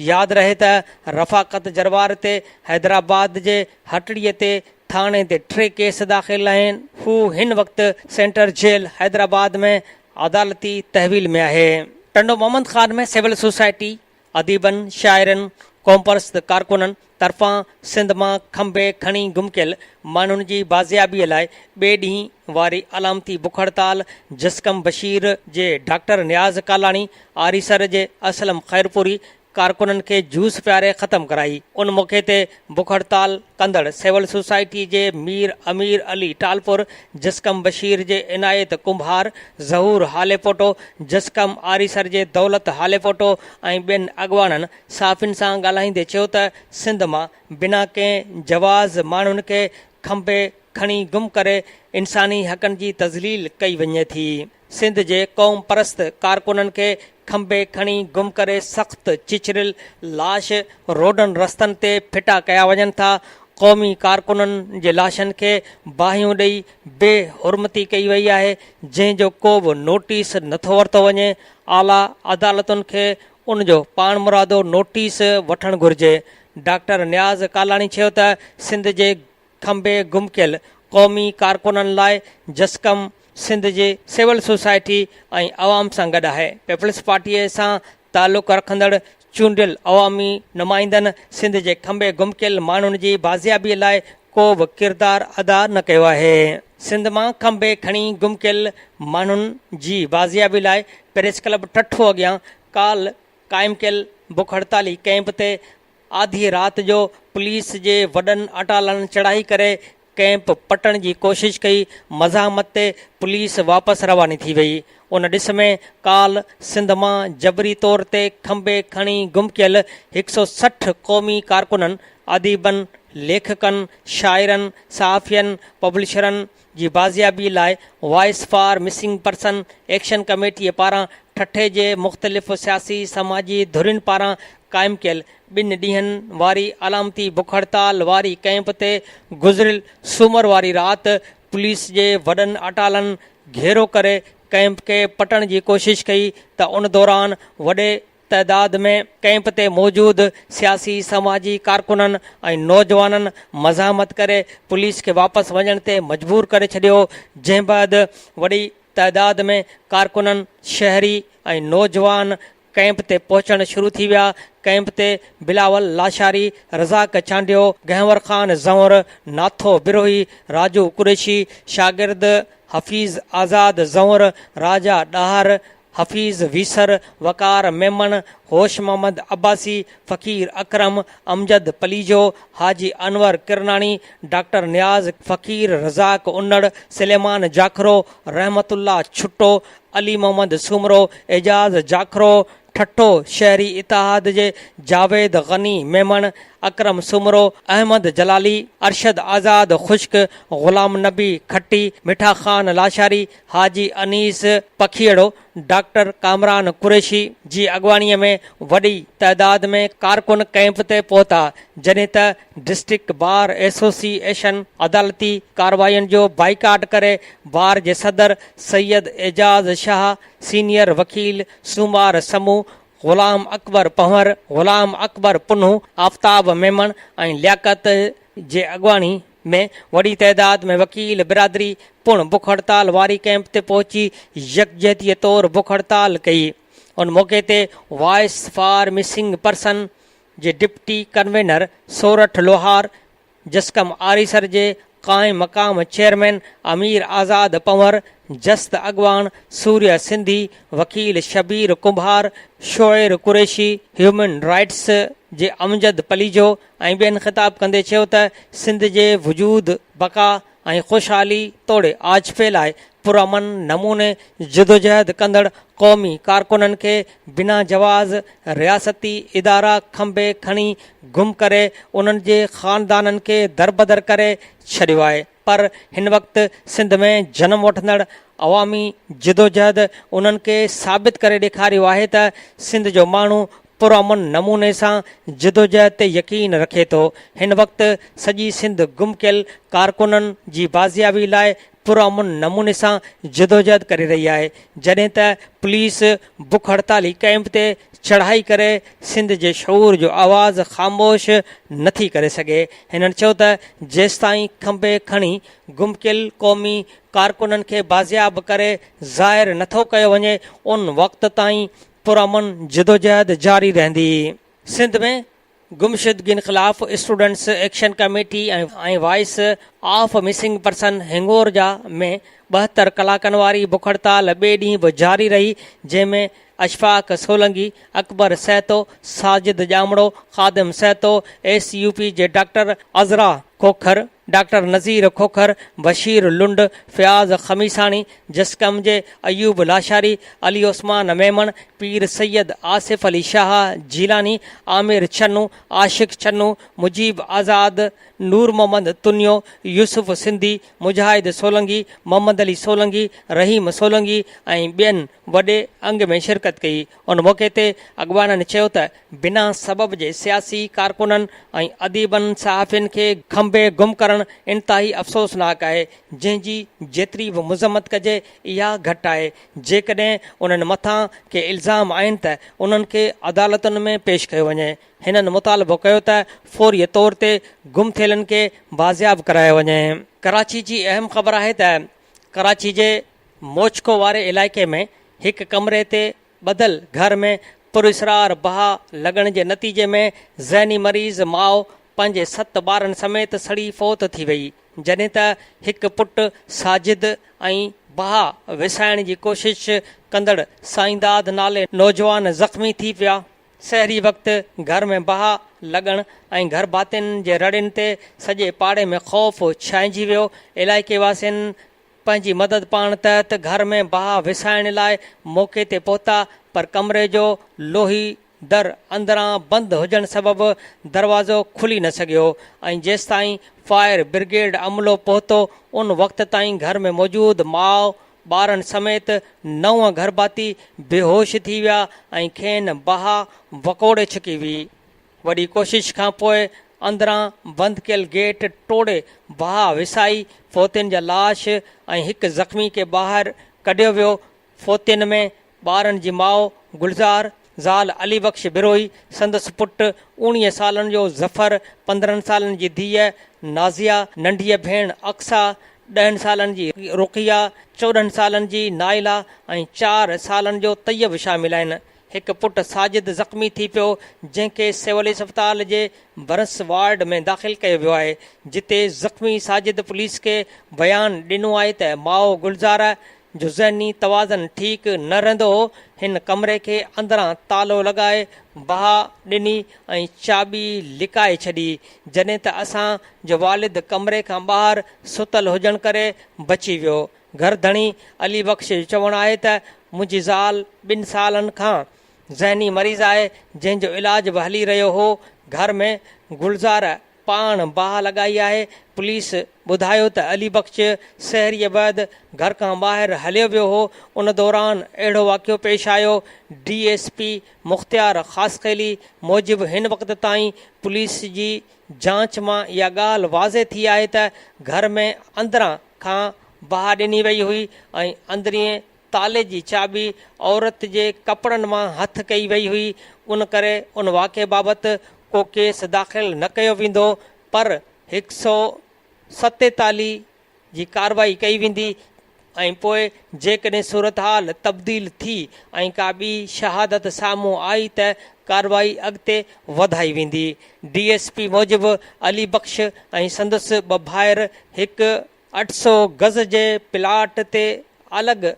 ياد رهي ته رفاقت جروار تي حيدرآباد جي هٽڙي تي ٿاڻي تي ٽي ڪيس داخل آهن. هو هن وقت سينٽر جيل حيدرآباد ۾ عدالتي تحويل ۾ آهي. ٽنڊو محمد خان ۾ سول سوسائٽي، اديبن، شاعرن، قومپرست ڪارڪنن طرفان سنڌ مان کنڀي کڻي گم ڪيل ماڻهن جي بازيابي لاء ٻئي ڏينهن واري علامتي بک هڙتال جسقم بشير جي ڊاڪٽر نياز ڪالاڻي، آريسر جي اسلم خيرپوري ڪارڪنن کي جوس پياري ختم ڪرائي. ان موقعي تي بک هڙتال ڪندڙ سول سوسائٽي جي مير امير علي ٽالپر، جسقم بشير جي عنايت ڪنڀار، ظهور هاليپوٽو، جسقم آريسر جي دولت هاليپوٽو ۽ ٻين اڳواڻن صحافين سان ڳالهائيندي چيو ته سنڌ مان بنا ڪنهن جواز ماڻهن کي کنڀي کڻي گم ڪري انساني حقن جي تذليل ڪئي وڃي ٿي. سنڌ جي قوم پرست ڪارڪنن کي کنڀي کڻي گم ڪري سخت چچريل لاش روڊن رستن تي ڦٽا ڪيا وڃن ٿا، قومي ڪارڪنن جي لاشن کي باهيون ڏئي بي حرمتي ڪئي وئي آهي، جنهن جو ڪو به نوٽيس نٿو ورتو وڃي، اعليٰ عدالتن کي ان جو پاڻمرادو نوٽيس وٺڻ گهرجي. ڊاڪٽر نياز ڪالاڻي چيو ته سنڌ جي کنڀي گم ڪيل قومي ڪارڪنن لاء جسقم سنڌ جي سول سوسائٽي ۽ عوام سان گڏ آهي. پيپلز پارٽيء سان تعلق رکندڙ چونڊيل عوامي نمائندن سنڌ جي کنڀي گم ڪيل ماڻهن جي بازيابيء لاء ڪو به ڪردار ادا نه ڪيو آهي. سنڌ مان کنڀي کڻي گم ڪيل ماڻهن جي بازيابي لاء پريس ڪلب ٺٽو اڳيان ڪالهه قائم ڪيل بک هڙتالي ڪئمپ تي آڌيء رات جو پوليس جي وڏن اٽالن چڙهائي ڪري ڪئمپ پٽڻ جي ڪوشش ڪئي، مزاحمت تي پوليس واپس رواني ٿي وئي. ان ڏس ۾ ڪالهه سنڌ مان جبري طور تي کنڀي کڻي گم ڪيل 160 قومي ڪارڪنن، اديبن، ليکڪن، شاعرن، صحافين، پبلشرن جي بازيابي لاء voice for missing person action ڪميٽيء پاران ٺٽي جي مختلف سياسي سماجي ڌرين پاران قائم ڪيل ٻن ڏينهن واري علامتي بک هڙتال واري ڪئمپ تي گذريل سومر واري رات پوليس جي وڏن اٽالن گهيرو ڪري ڪئمپ کي پٽڻ جي ڪوشش ڪئي ته ان دوران وڏي تعداد ۾ ڪئمپ تي موجود سياسي سماجي ڪارڪنن ۽ نوجوانن مزاحمت ڪري پوليس کي واپس وڃڻ تي مجبور ڪري ڇڏيو جنهن بعد وڏي تعداد ۾ ڪارڪنن شهري ۽ نوجوان ڪئمپ تي پهچڻ شروع ٿي ويا، ڪئمپ تي بلاول لاشاري، رزاق چانڊيو، گهنور خان زئونر، ناٿو بروهي، راجو قريشي، شاگرد حفيظ آزاد زئونر، راجا ڏاهر، حفيظ ويسر، وقار ميمڻ، هوش محمد عباسي، فقير اڪرم، امجد پليجو، حاجي انور ڪرناڻي، ڊاڪٽر نياز، فقير رزاق انڙ، سليمان جاکرو، رحمت الله ڇٽو، علي محمد سومرو، اعجاز جاکرو، ٺٽو شهري اتحاد جي جاويد غني ميمڻ، اڪرم سومرو، احمد جلالي، ارشد آزاد خشڪ، غلام نبي کٽي، مٺا خان لاشاري، حاجي انيس پکيئڙو، ڊاڪٽر ڪامران قريشي جي اڳواڻي ۾ وڏي تعداد ۾ ڪارڪن ڪئمپ تي پهتا، جڏهن ته ڊسٽرڪٽ بار ايسوسي ايشن عدالتي ڪارروائين جو بائيڪاٽ ڪري بار جي صدر سيد اعجاز شاهه، سينيئر وڪيل سومار سمون، غلام اڪبر پنهور، غلام اڪبر پنهون، آفتاب ميمڻ ۽ لياقت جي اڳواڻي ۾ وڏي تعداد ۾ وڪيل برادري پڻ بک هڙتال واري ڪئمپ تي پهچي يڪجهتي طور بک هڙتال ڪئي. ان موقعي تي وائس فار مسنگ پرسن جي ڊپٽي ڪنوينر سورٺ لوهار، جسقم آريسر جي قائم مقام چيئرمين امير آزاد پنهور، جست اڳواڻ سوريه سنڌي، وڪيل شبير ڪنڀار، شعير قريشي، هيومن رائٽس جي امجد پليجو ۽ ٻين خطاب ڪندي چيو ته سنڌ جي وجود، بقا ۽ خوشحالي توڙي آجپي لاء پرامن نموني جدوجهد ڪندڙ قومي ڪارڪنن کي بنا جواز رياستي ادارا کنڀي کڻي گم ڪري انهن جي خاندانن کي دربدر ڪري ڇڏيو آهي پر هن وقت سنڌ ۾ جنم وٺندڙ عوامي جدوجهد انهن کي ثابت ڪري ڏيکاريو آهي ته سنڌ جو ماڻهو پرامن نموني سان جدوجهد تي يقين رکي ٿو. هن وقت سڄي سنڌ گم ڪيل ڪارڪنن جي بازيابي لاء پرامن نموني سان جدوجهد ڪري رهي آهي، جڏهن ته پوليس بک هڙتالي ڪئمپ تي چڙهائي ڪري سنڌ جي شعور جو آواز خاموش نٿي ڪري سگهي. هنن چيو ته جيستائين کنڀي کڻي گم ڪيل قومي ڪارڪنن کي بازياب ڪري ظاهر نٿو ڪيو وڃي ان وقت تائين پرامن جدوجهد جاري رهندي. سنڌ ۾ گمشدگين خلاف students action committee ۽ voice of missing person Hingorja ۾ 72 ڪلاڪن واري بک هڙتال ٻئي ڏينهن به جاري رهي جنهن ۾ Ashfaq Solangi, Akbar Sahito, Sajid Jamro, Khadim Sahito, S U P جي doctor Azra Khokhar, doctor Nazir Khokhar, Bashir Lund, Fayaz Khamisani, جسقم جي ايوب لاشاري، علي عثمان ميمڻ، پير سيد آصف علي شاهه جيلاني، عامر چنو، عاشق چنو، مجيب آزاد، نور محمد تنيو، يوسف سنڌي، مجاهد سولنگي، محمد علي سولنگي، رحيم سولنگي ۽ ٻين وڏي انگ ۾ شرڪت ڪئي. ان موقعي تي اڳواڻن چيو ته بنا سبب جي سياسي ڪارڪنن ۽ اديبن صحافين کي کنڀي گم ڪرڻ انتهائي افسوسناڪ آهي جنهن جي جيتري به مذمت ڪجي اها گهٽ آهي جيڪڏهن انهن مٿان ڪي الزام آهن ته انهن کي عدالتن ۾ پيش ڪيو وڃي هنن مطالبو ڪيو ته فوري طور تي گم ٿيلن کي بازياب ڪرايو وڃي. ڪراچي جي اهم خبر آهي ته ڪراچي جي موچڪو واري علائقي ۾ هڪ ڪمري تي ٻڌل گهر ۾ پراسرار باهه لڳڻ جي نتيجي ۾ ذهني مريض ماء پنهنجي ست ٻارن سميت سڙي فوت ٿي وئي، جڏهن ته هڪ پٽ ساجد ۽ باهه وسائڻ جي ڪوشش ڪندڙ سائينداد نالي نوجوان زخمي ٿي پيا. سحري وقت گهر ۾ باهه لڳڻ ۽ گهرڀاتين جي رڙين تي سڄي پاڙي ۾ خوف ڇانئجي ويو، علائقي واسين پنهنجي مدد پاڻ تحت گهر ۾ باهه وسائڻ لاء موقعي تي پهتا پر ڪمري جو لوهي در اندران بند هجڻ سبب دروازو کلي نه سگهيو ۽ جيستائين فائر برگيڊ عملو پهتو ان وقت تائين گهر ۾ موجود ماء ٻارن سميت نو گهرڀاتي بيهوش ٿي ويا ۽ کين باهه وڪوڙي ڇڪي وئي. وڏي ڪوشش کان پوء اندران بند ڪيل گيٽ ٽوڙي باهه وسائي فوتين جا لاش ۽ هڪ زخمي کي ٻاهر ڪڍيو ويو، فوتين ۾ ٻارن جي ماء گلزار، زال علي بخش بروهي، سندس پٽ اوڻيهه سالن جو ظفر، 15 سالن جي ڌيء نازيه، ننڍيء ڀيڻ اقصيٰ، ڏهن سالن جي رقيه، 14 سالن جي نائله ۽ چار سالن جو طيب شامل آهن. هڪ پٽ ساجد زخمي ٿي پيو، جنهن کي سول اسپتال جي برنس وارڊ ۾ داخل ڪيو ويو آهي، جتي زخمي ساجد پوليس کي بيان ڏنو آهي ته ماء گلزار جو ذهني توازن ٺيڪ نه رهندو هو، هن ڪمري کي اندران تالو لڳائي باهه ڏني ۽ چاٻي لڪائي ڇڏي، جڏهن ته اسان جو والد ڪمري کان ٻاهر ستل هجڻ ڪري بچي ويو. گهر ڌڻي علي بخش جو چوڻ آهي ته منهنجي زال ٻن سالن کان ذهني مريض آهي جنهن جو علاج به هلي رهيو هو، گهر ۾ گلزار پاڻ باهه لڳائي آهي، پوليس ٻڌايو ته علي بخش سحريء بعد گهر کان ٻاهر هليو ويو هو، ان دوران اهڙو واقعو پيش آيو، D S P Mukhtiar Khaskheli موجب هن وقت تائين پوليس جي جاچ مان اها ڳالهه واضح ٿي آهي ته گهر ۾ اندران کان باهه ڏني وئي هئي ۽ اندرين تالي جي چاٻي عورت جي ڪپڙن مان هٿ ڪئي وئي هئي ان ڪري ان واقعي بابت ڪو ڪيس داخل نه ڪيو ويندو پر هڪ سئو ستيتاليهه جي ڪارروائي ڪئي ويندي. ۽ پوء جيڪڏهن صورتحال تبديل ٿي ۽ ڪا ٻي شهادت سامهون آئي ته ڪارروائي اڳتي وڌائي ويندي. ڊي ايس پي موجب علي بخش ۽ سندس ٻه ڀائر هڪ 800 گز جي پلاٽ تي الڳ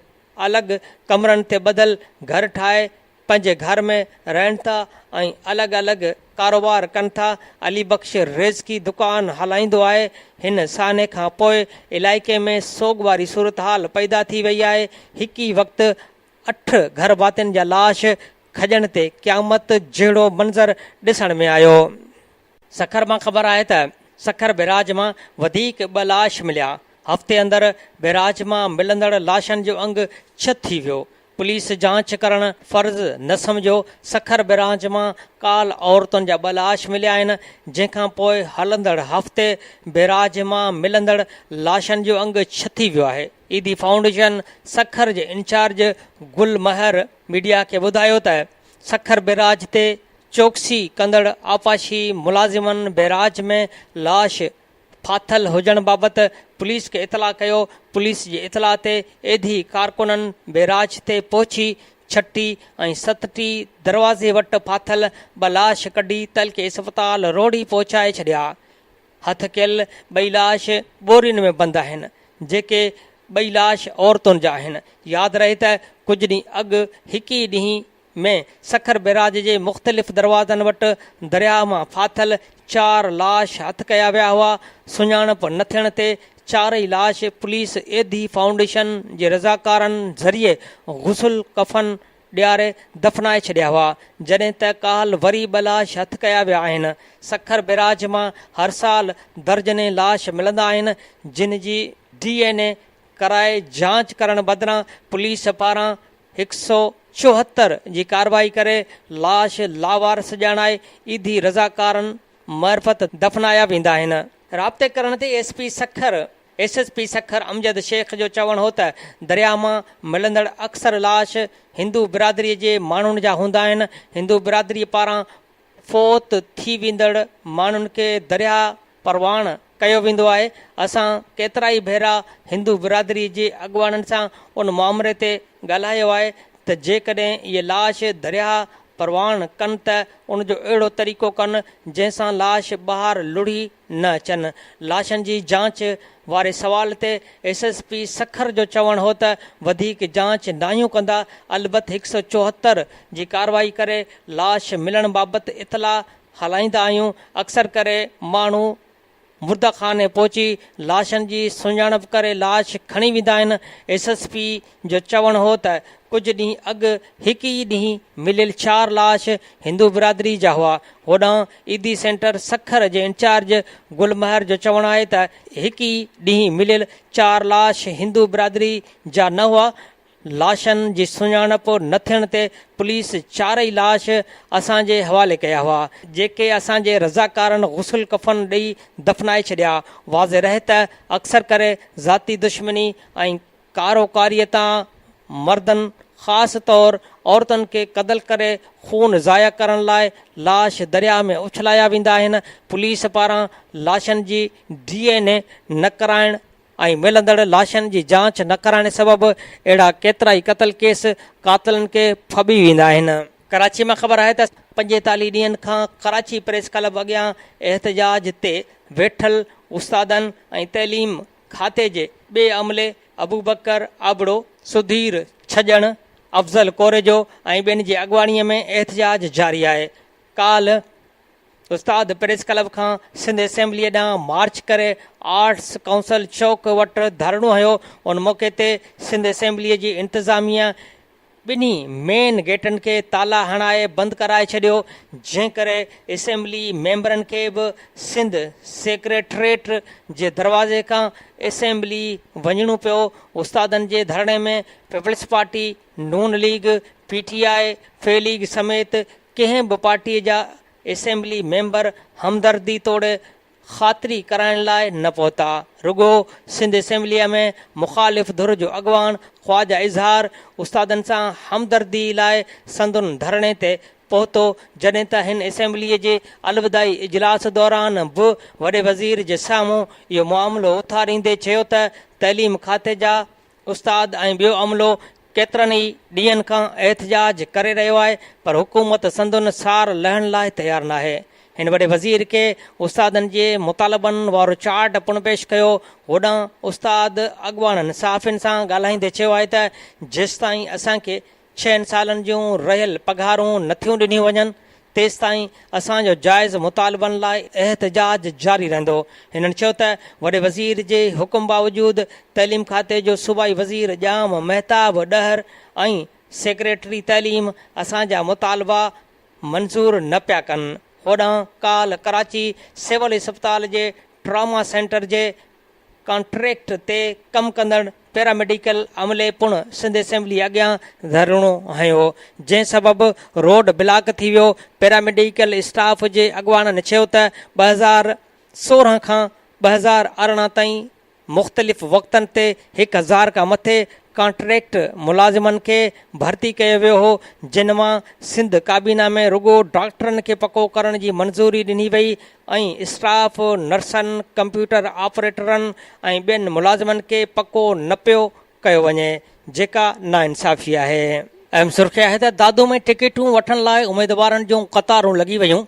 الڳ ڪمرن تي ٻڌل گهر ٺاهي پنهنجي گهر ۾ رهن ٿا ۽ الڳ الڳ ڪاروبار ڪن ٿا. علي بخش ريزڪي دڪان هلائيندو آهي. هن سانحي کان پوء علائقي ۾ سوڳ واري صورتحال پيدا ٿي وئي آهي. هڪ ئي وقت اٺ گهرڀاتين جا لاش کڄڻ تي قيامت جهڙو منظر ڏسڻ ۾ آيو. سکر مان خبر آهي ته سکر بئراج مان وڌيڪ ٻه لاش مليا. هفتي اندر بئراج مان ملندڙ لاشن جو انگ ڇهه ٿي ويو. پوليس جاچ ڪرڻ فرض نه سمجهيو، سکر برانچ مان ڪالهه عورتن جا ٻه لاش مليا آهن، جنهن کان پوء هلندڙ هفتي بئراج مان ملندڙ لاشن جو انگ ڇهه ٿي ويو آهي. ايڌي فائونڊيشن سکر جي انچارج گل مهر ميڊيا کي ٻڌايو ته سکر بئراج تي چوڪسي ڪندڙ آبپاشي ملازمن بئراج ۾ لاش ڦاٿل هجڻ بابت پوليس کي اطلاع ڪيو، پوليس جي اطلاع تي ايڌي ڪارڪنن بئراج تي پهچي ڇٽي ۽ ستٽي دروازي وٽ ڦاٿل ٻه لاش ڪڍي تعلقي اسپتال روهڙي پهچائي ڇڏيا. هٿ ڪيل ٻئي لاش ٻورين ۾ بند آهن، جيڪي ٻئي لاش عورتن جا آهن. ياد رهي ته ڪجهه ڏينهن اڳ هڪ ئي ڏينهن ۾ سکر بئراج جي مختلف دروازن وٽ درياهه مان ڦاٿل چار لاش هٿ ڪيا ويا هئا، سڃاڻپ نه ٿيڻ تي چارئي لاش پوليس ايڌي فائونڊيشن جي رضاڪارن ذريعي غسل ڪفن ڏياري دفنائي ڇڏيا هئا، جڏهن ته ڪالهه وري ٻه لاش هٿ ڪيا ويا آهن، سکر بئراج مان هر سال درجنين لاش ملندا آهن، جن جي ڊي اين اي ڪرائي جاچ ڪرڻ بدران پوليس پاران 174 جي ڪارروائي ڪري لاش لاوارث ڄاڻائي ايڌي رضاڪارن معرفت دفنايا ويندا آهن. رابطي ڪرڻ تي S P Sukkur S S P Sukkur Amjad Shaikh جو چوڻ هو ته درياهه مان ملندڙ اڪثر لاش هندو برادري جي ماڻهن جا هوندا آهن، هندو برادري پاران فوت ٿي ويندڙ ماڻهن کي درياهه پرواڻ ڪيو ويندو آهي، اسان ڪيترائي ڀيرا هندو برادري جي اڳواڻن سان ان مامري تي ڳالهايو آهي ته جيڪڏهن اهي لاش درياهه پرواڻ ڪن ته ان جو اهڙو طريقو ڪن جنهن سان لاش ٻاهر لڙهي نه اچن. لاشن جي جاچ واري سوال تي ايس ايس پي سکر جو چوڻ هو ته وڌيڪ جاچ ناهيون ڪندا، البت 174 جي ڪارروائي ڪري لاش ملڻ بابت اطلاع هلائيندا آهيون، اڪثر ڪري ماڻهو مرده خاني پهچي لاشن جي سڃاڻپ ڪري لاش کڻي ويندا آهن، ايس ايس پي جو چوڻ هو ته ڪجهه ڏينهن اڳ هڪ ئي ڏينهن مليل چار لاش هندو برادري جا هئا، هوڏانهن ايڌي سينٽر سکر جي انچارج گل مهر جو چوڻ آهي ته هڪ ئي ڏينهن مليل چار لاش هندو برادري جا نه هئا، لاشن جي سڃاڻپ نه ٿيڻ تي پوليس چارئي لاش اسان جي حوالي ڪيا هئا، جيڪي اسان جي رضاڪارن غسل ڪفن ڏئي دفنائي ڇڏيا. واضح رهي ته اڪثر ڪري ذاتي دشمني ۽ ڪاروڪاريء تان مردن خاص طور عورتن کي قتل ڪري خون ضايع ڪرڻ لاء لاش درياهه ۾ اڇلايا ويندا آهن، پوليس پاران لاشن جي ڊي اين اي نه ڪرائڻ ۽ ملندڙ لاشن جي جاچ نه ڪرائڻ سبب اهڙا ڪيترائي قتل ڪيس قاتلن کي ڦٻي ويندا آهن. ڪراچي مان خبر آهي ته 45 ڏينهن کان ڪراچي پريس ڪلب اڳيان احتجاج تي ويٺل استادن ۽ تعليم کاتي جي ٻئي عملي ابوبڪر ابڙو، سڌير ڇڄڻ، افضل ڪوريجو ۽ ٻين جي اڳواڻي ۾ احتجاج جاري آهي. ڪالهه استاد پريس ڪلب کان سنڌ اسيمبليء ڏانهن مارچ ڪري آرٽس ڪائونسل چوڪ وٽ ڌرڻو هنيو. ان موقعي تي سنڌ اسيمبليء جي انتظاميه ٻنهي مين گيٽن کي تالا هڻائي بند ڪرائي ڇڏيو، جنهن ڪري اسيمبلي ميمبرن کي به سنڌ سيڪريٽريٽ جي دروازي کان اسيمبلي وڃڻو پيو. استادن جي ڌرڻي ۾ پيپلز پارٽي، نون ليگ، پي ٽي آء، في ليگ سميت ڪنهن به پارٽيء جا اسيمبلي ميمبر همدردي توڙي خاطري ڪرائڻ لاء نه پهتا. رڳو سنڌ اسيمبليء ۾ مخالف ڌر جو اڳواڻ خواجه اظهار استادن سان همدردي لاء سندن ڌرڻي تي پهتو، جڏهن ته هن اسيمبليء جي الوداعي اجلاس دوران به وڏي وزير جي سامهون اهو معاملو اٿاريندي چيو ته تعليم کاتي جا استاد ۽ ٻيو عملو ڪيترن ئي ڏينهن کان احتجاج ڪري رهيو آهي پر حڪومت سندن سار لهڻ لاء تيار ناهي. هن وڏي وزير کي استادن جي مطالبن وارو چارٽ پڻ پيش ڪيو. هوڏانهن استاد اڳواڻن صحافين سان ڳالهائيندي چيو آهي ته جيستائين اسان کي ڇهن سالن جون رهيل پگهارون نٿيون ڏنيون وڃن تيستائين اسان جو جائز مطالبن لاء احتجاج جاري رهندو. هنن چيو ته وڏي وزير جي حڪم باوجود تعليم کاتي جو صوبائي وزير ڄام مهتاب ڏهر ۽ سيڪريٽري تعليم اسان جا مطالبا منظور نه پيا ڪن. هوڏانهن ڪالهه ڪراچي سول اسپتال جي ٽراما سينٽر جي ڪانٽريڪٽ تي ڪم ڪندڙ پيراميڊيڪل عملي پڻ سنڌ اسيمبلي اڳيان ڌرڻو هنيو، جنهن سبب روڊ بلاڪ ٿي ويو. پيراميڊيڪل اسٽاف جي اڳواڻن چيو ته 2016 کان 2018 تائين مختلف وقتن تي 1000 کان مٿي ڪانٽريڪٽ ملازمن کي ڀرتي ڪيو ويو هو، جن مان سنڌ ڪابينا ۾ رڳو ڊاڪٽرن کي پڪو ڪرڻ جي منظوري ڏني وئي ۽ اسٽاف، نرسن، ڪمپيوٽر آپريٽرن ۽ ٻين ملازمن کي پڪو نه پيو ڪيو وڃي، جيڪا ناانصافي آهي. اهم سرخي آهي ته دادو ۾ ٽڪيٽون وٺڻ لاء اميدوارن جون قطارون لڳي ويون،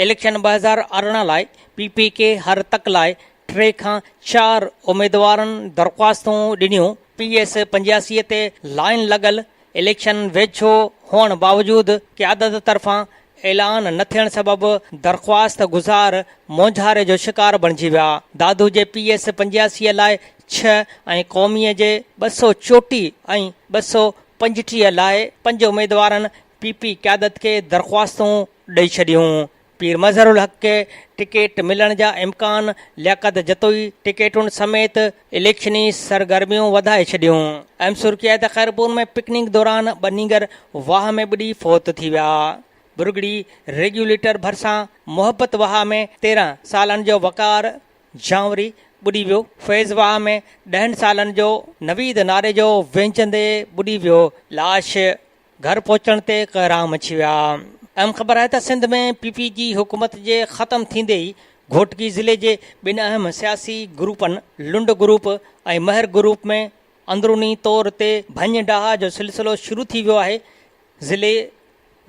اليڪشن 2018 لاء پي پي ڪي هر تڪ لاء ٽي کان چار اميدوارن درخواستون ڏنيون، پي ايس 85 تي لائين لڳل اليڪشن ويجهو هئڻ باوجود قيادت طرفان اعلان نه ٿيڻ سبب درخواست گذار مونجهاري جو شڪار بڻجي ويا. دادو جي پي ايس 85 لاء ڇهه ۽ قومي جي 234 ۽ 235 لاء پنج اميدوارن پي پي قيادت کي درخواستون ڏئي ڇڏيون. پير مظهر الحق کي ٽڪيٽ ملڻ جا امڪان، لياقت جتوئي ٽڪيٽن سميت اليڪشني سرگرميون وڌائي ڇڏيون. اهم سرخي آهي ته خيرپور ۾ پڪنڪ دوران ٻه نينگر واهه ۾ ٻڏي فوت ٿي ويا. ڀرڳڙي ريگيوليٽر ڀرسان محبت واهه ۾ 13 سالن جو وقار جانوري ٻڏي ويو. فيض واهه ۾ ڏهن سالن جو نويد ناريجو وهنجندي ٻڏي ويو. لاش گهر پهچڻ تي ڪهرام مچي ويا. اهم خبر آهي ته سنڌ ۾ پي پي جي حڪومت جي ختم ٿيندي ئي گهوٽڪي ضلعي جي ٻن اهم سياسي گروپن لنڊ گروپ ۽ مهر گروپ ۾ اندروني طور تي ڀڃ ڊاهه جو سلسلو شروع ٿي ويو آهي. ضلعي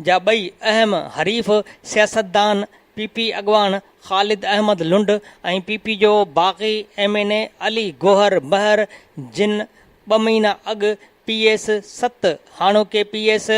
جا ٻئي اهم حريف سياستدان پي پي اڳواڻ خالد احمد لنڊ ۽ پي پي جو باغي M N A Ali Gohar Mehar جن ٻه مهينا اڳ پي ايس ست هاڻوڪي پي ايس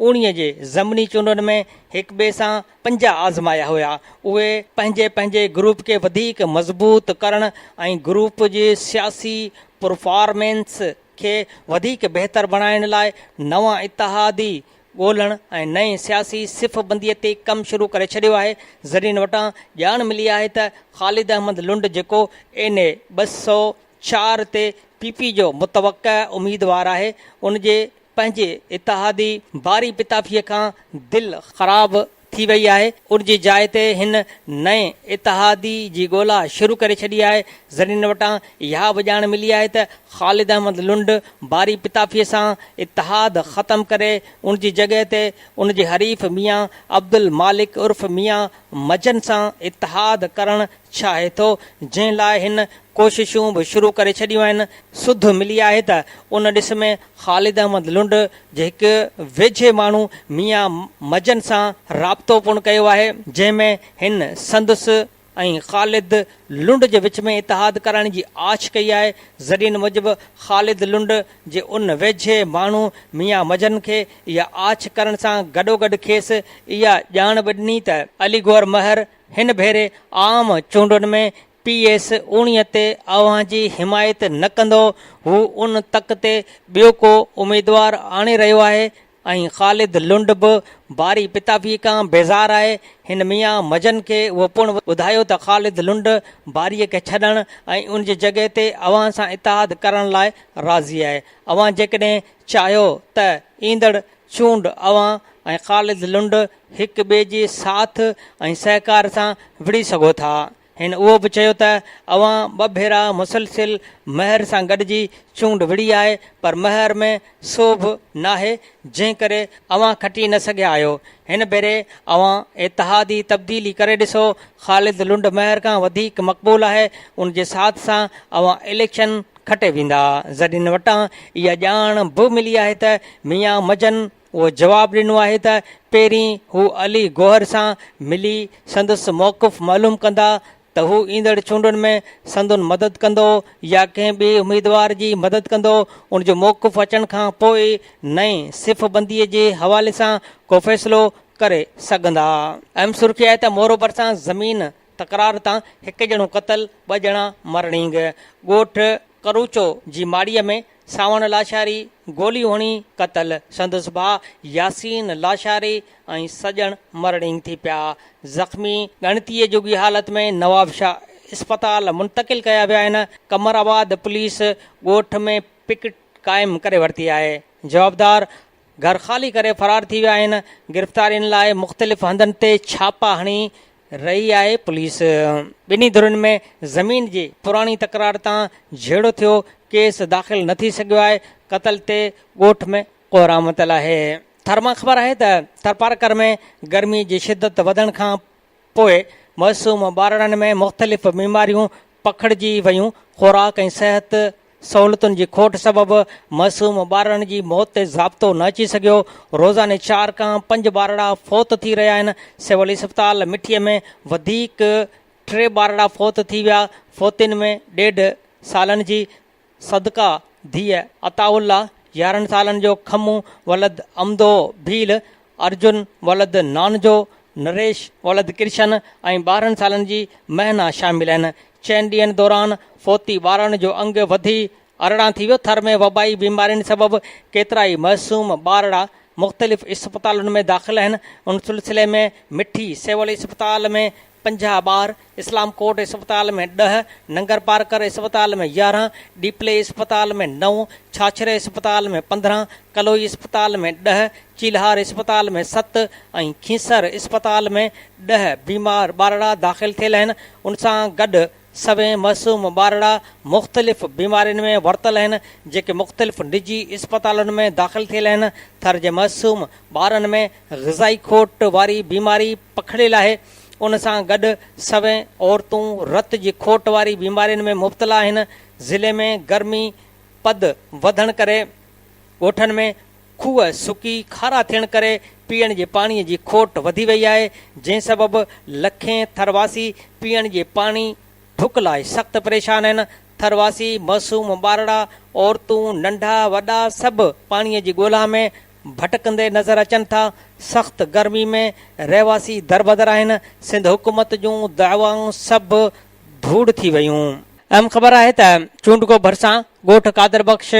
19 جي ضمني چونڊن ۾ هڪٻئي سان پنجا آزمايا هيا، اهي پنهنجي پنهنجي گروپ کي وڌيڪ مضبوط ڪرڻ ۽ گروپ جي سياسي پرفارمنس کي وڌيڪ بهتر بڻائڻ لاء نوان اتحادي ڳولڻ ۽ نئين سياسي صف بندي تي ڪم شروع ڪري ڇڏيو آهي. ذريعن وٽان ڄاڻ ملي آهي ته خالد احمد لنڊ جيڪو اين اي 204 تي پي پي جو متوقع اميدوار آهي، ان جي پنهنجي اتحادي باري پتافيء کان دل خراب ٿي وئي آهي، ان جي جاء تي هن نئين اتحادي جي ڳولا شروع ڪري ڇڏي آهي. ذريعن وٽان اها به ڄاڻ ملي آهي ته خالد احمد لنڊ باري پتافيء سان اتحاد ختم ڪري ان جي جڳهه تي ان جي حريف ميان عبدالمالڪ عرف ميان مجن سان اتحاد ڪرڻ چاهي ٿو، جنهن لاء هن ڪوششون به شروع ڪري ڇڏيون آهن. سڌ ملي آهي ته ان ڏس ۾ خالد احمد لنڊ جي هڪ ويجهي ماڻهو ميان مجن سان رابطو پڻ ڪيو آهي، جنهن ۾ هن سندس ۽ خالد لنڊ جي وچ ۾ اتحاد ڪرائڻ جي آڇ ڪئي آهي. ذريعن موجب خالد لنڊ جي ان ويجهي ماڻهو ميان مجن کي اها آڇ ڪرڻ سان گڏوگڏ کيس اها ڄاڻ به ڏني ته علي گوهر مهر هن ڀيري عام چونڊن ۾ پي ايس 19 تي اوهان جي حمايت نه ڪندو، هو ان تڪ تي ٻيو ڪو اميدوار آڻي رهيو آهي ۽ خالد لنڊ به باري پتافي کان بيزار آهي. هن ميان مجن کي اهو پڻ ٻڌايو ته خالد لنڊ باري کي ڇڏڻ ۽ ان جي جڳهه تي اوهان سان اتحاد ڪرڻ لاء راضي آهي، اوهان جيڪڏهن چاهيو ته ايندڙ چونڊ اوهان ۽ خالد لنڊ هڪ ٻئي جي ساٿ ۽ سهڪار سان وڙهي سگهو ٿا. هن اهو به چيو ته اوهان ٻه ڀيرا مسلسل مهر سان گڏجي چونڊ وڙهي آهي پر مهر ۾ سوڀ ناهي جنهن ڪري اوهان کٽي نه سگهيا آهيو. هن ڀيري اوهان اتحادي تبديلي ڪري ڏسو. خالد لنڊ مهر کان وڌيڪ مقبول آهي ان جي ساٿ سان اوهان اليڪشن. کٽي ويندا. ذريعن وٽان اها ڄاڻ به ملي آهي ته ميان مجن اهو جواب ڏنو آهي ته پهرين هو علي گوهر سان ملي سندس موقف معلوم ڪندا ته هو ايندڙ چونڊن ۾ سندن مدد ڪندو يا ڪنهن ٻئي اميدوار جي مدد ڪندو، ان جو موقف اچڻ کان پوء ئي نئين صف بندي جي حوالي سان ڪو فيصلو ڪري سگهندا. اهم سرخي آهي ته مورو ڀرسان زمين تڪرار تان هڪ ڄڻو قتل، ٻه ڄڻا مرڻينگ، ڳوٺ ڪروچو جي ماڙيء ۾ سانوڻ لاشاري گوليون هڻي قتل، سندس ڀاء ياسين لاشاري ۽ سڄڻ مرڻينگ ٿي پيا، زخمي ڳڻتيء جوڳي حالت ۾ نوابشاهه اسپتال منتقل ڪيا ويا آهن، قمر آباد پوليس ڳوٺ ۾ پڪٽ قائم ڪري ورتي آهي، جوابدار گهر خالي ڪري فرار ٿي ويا آهن، گرفتارين لاء مختلف هنڌن تي ڇاپا هڻي رهي آهي پوليس ٻنهي ڌرين ۾ زمين جي پراڻي تڪرار تان جهيڙو ٿيو، ڪيس داخل نه ٿي سگهيو آهي، قتل تي ڳوٺ ۾ ڪوهرام متل آهي. ٿر مان خبر آهي ته ٿرپارڪر ۾ گرمي جي شدت وڌڻ کان پوء معصوم ٻارڙن ۾ مختلف بيماريون پکڙجي ويون، خوراڪ ۽ صحت سهولتن جي کوٽ سبب معصوم ٻارڙن جي موت تي ضابطو نه اچي سگهيو، روزاني چار کان پنج ٻارڙا فوت ٿي رهيا آهن، سول اسپتال مٺي ۾ وڌيڪ ٽي ٻارڙا فوت ٿي ويا، فوتين ۾ ڏيڍ سالن جي صدقه ڌيء عطاء الله، 11 سالن جو کمون ولد عمدو ڀيل، ارجن ولد نانجو، نريش ولد ڪرشن ۽ 12 سالن جي مهنا شامل آهن. چئن ڏينهن دوران فوتي ٻارڙن جو انگ وڌي 18 ٿي ويو. ٿر ۾ وبائي بيمارين سبب ڪيترائي معصوم ٻارڙا مختلف اسپتالن ۾ داخل آهن. ان سلسلي ۾ مٺي سول اسپتال ۾ 50 ٻار، اسلام ڪوٽ اسپتال ۾ ڏهه، ننگرپارڪر اسپتال ۾ 11، ڏيپلي اسپتال ۾ نو، ڇاڇري اسپتال ۾ 15، ڪلوئي اسپتال ۾ ڏهه، چيلهار اسپتال ۾ ست ۽ کينسر اسپتال ۾ ڏهه بيمار ٻارڙا داخل ٿيل آهن، ان سان گڏ سوين معصوم ٻارڙا مختلف بيمارين ۾ ورتل آهن، جيڪي مختلف نجي اسپتالن ۾ داخل ٿيل آهن، ٿر جي معصوم ٻارن ۾ غذائي کوٽ واري بيماري پکڙيل آهي، ان سان گڏ سوين عورتون رت جي کوٽ واري بيمارين ۾ مبتلا آهن، ضلعي ۾ گرمي پد وڌڻ ڪري ڳوٺن ۾ کوهه سڪي کارا ٿيڻ ڪري پيئڻ جي پاڻي جي کوٽ وڌي وئي آهي، جنهن سبب لکين ٿرواسي پيئڻ جي پاڻي ڍڪ لاء سخت پريشان آهن، ٿرواسي معصوم ٻارڙا، عورتون، ننڍا وڏا سڀ پاڻي جي ڳولا ۾ ڀٽڪندي نظر اچن ٿا، سخت گرمي ۾ رهواسي دربدر آهن، سنڌ حڪومت جون دعوائون سڀ ڌوڙ ٿي ويون. اهم خبر آهي ته چونڊڪو ڀرسان ڳوٺ قادر بخش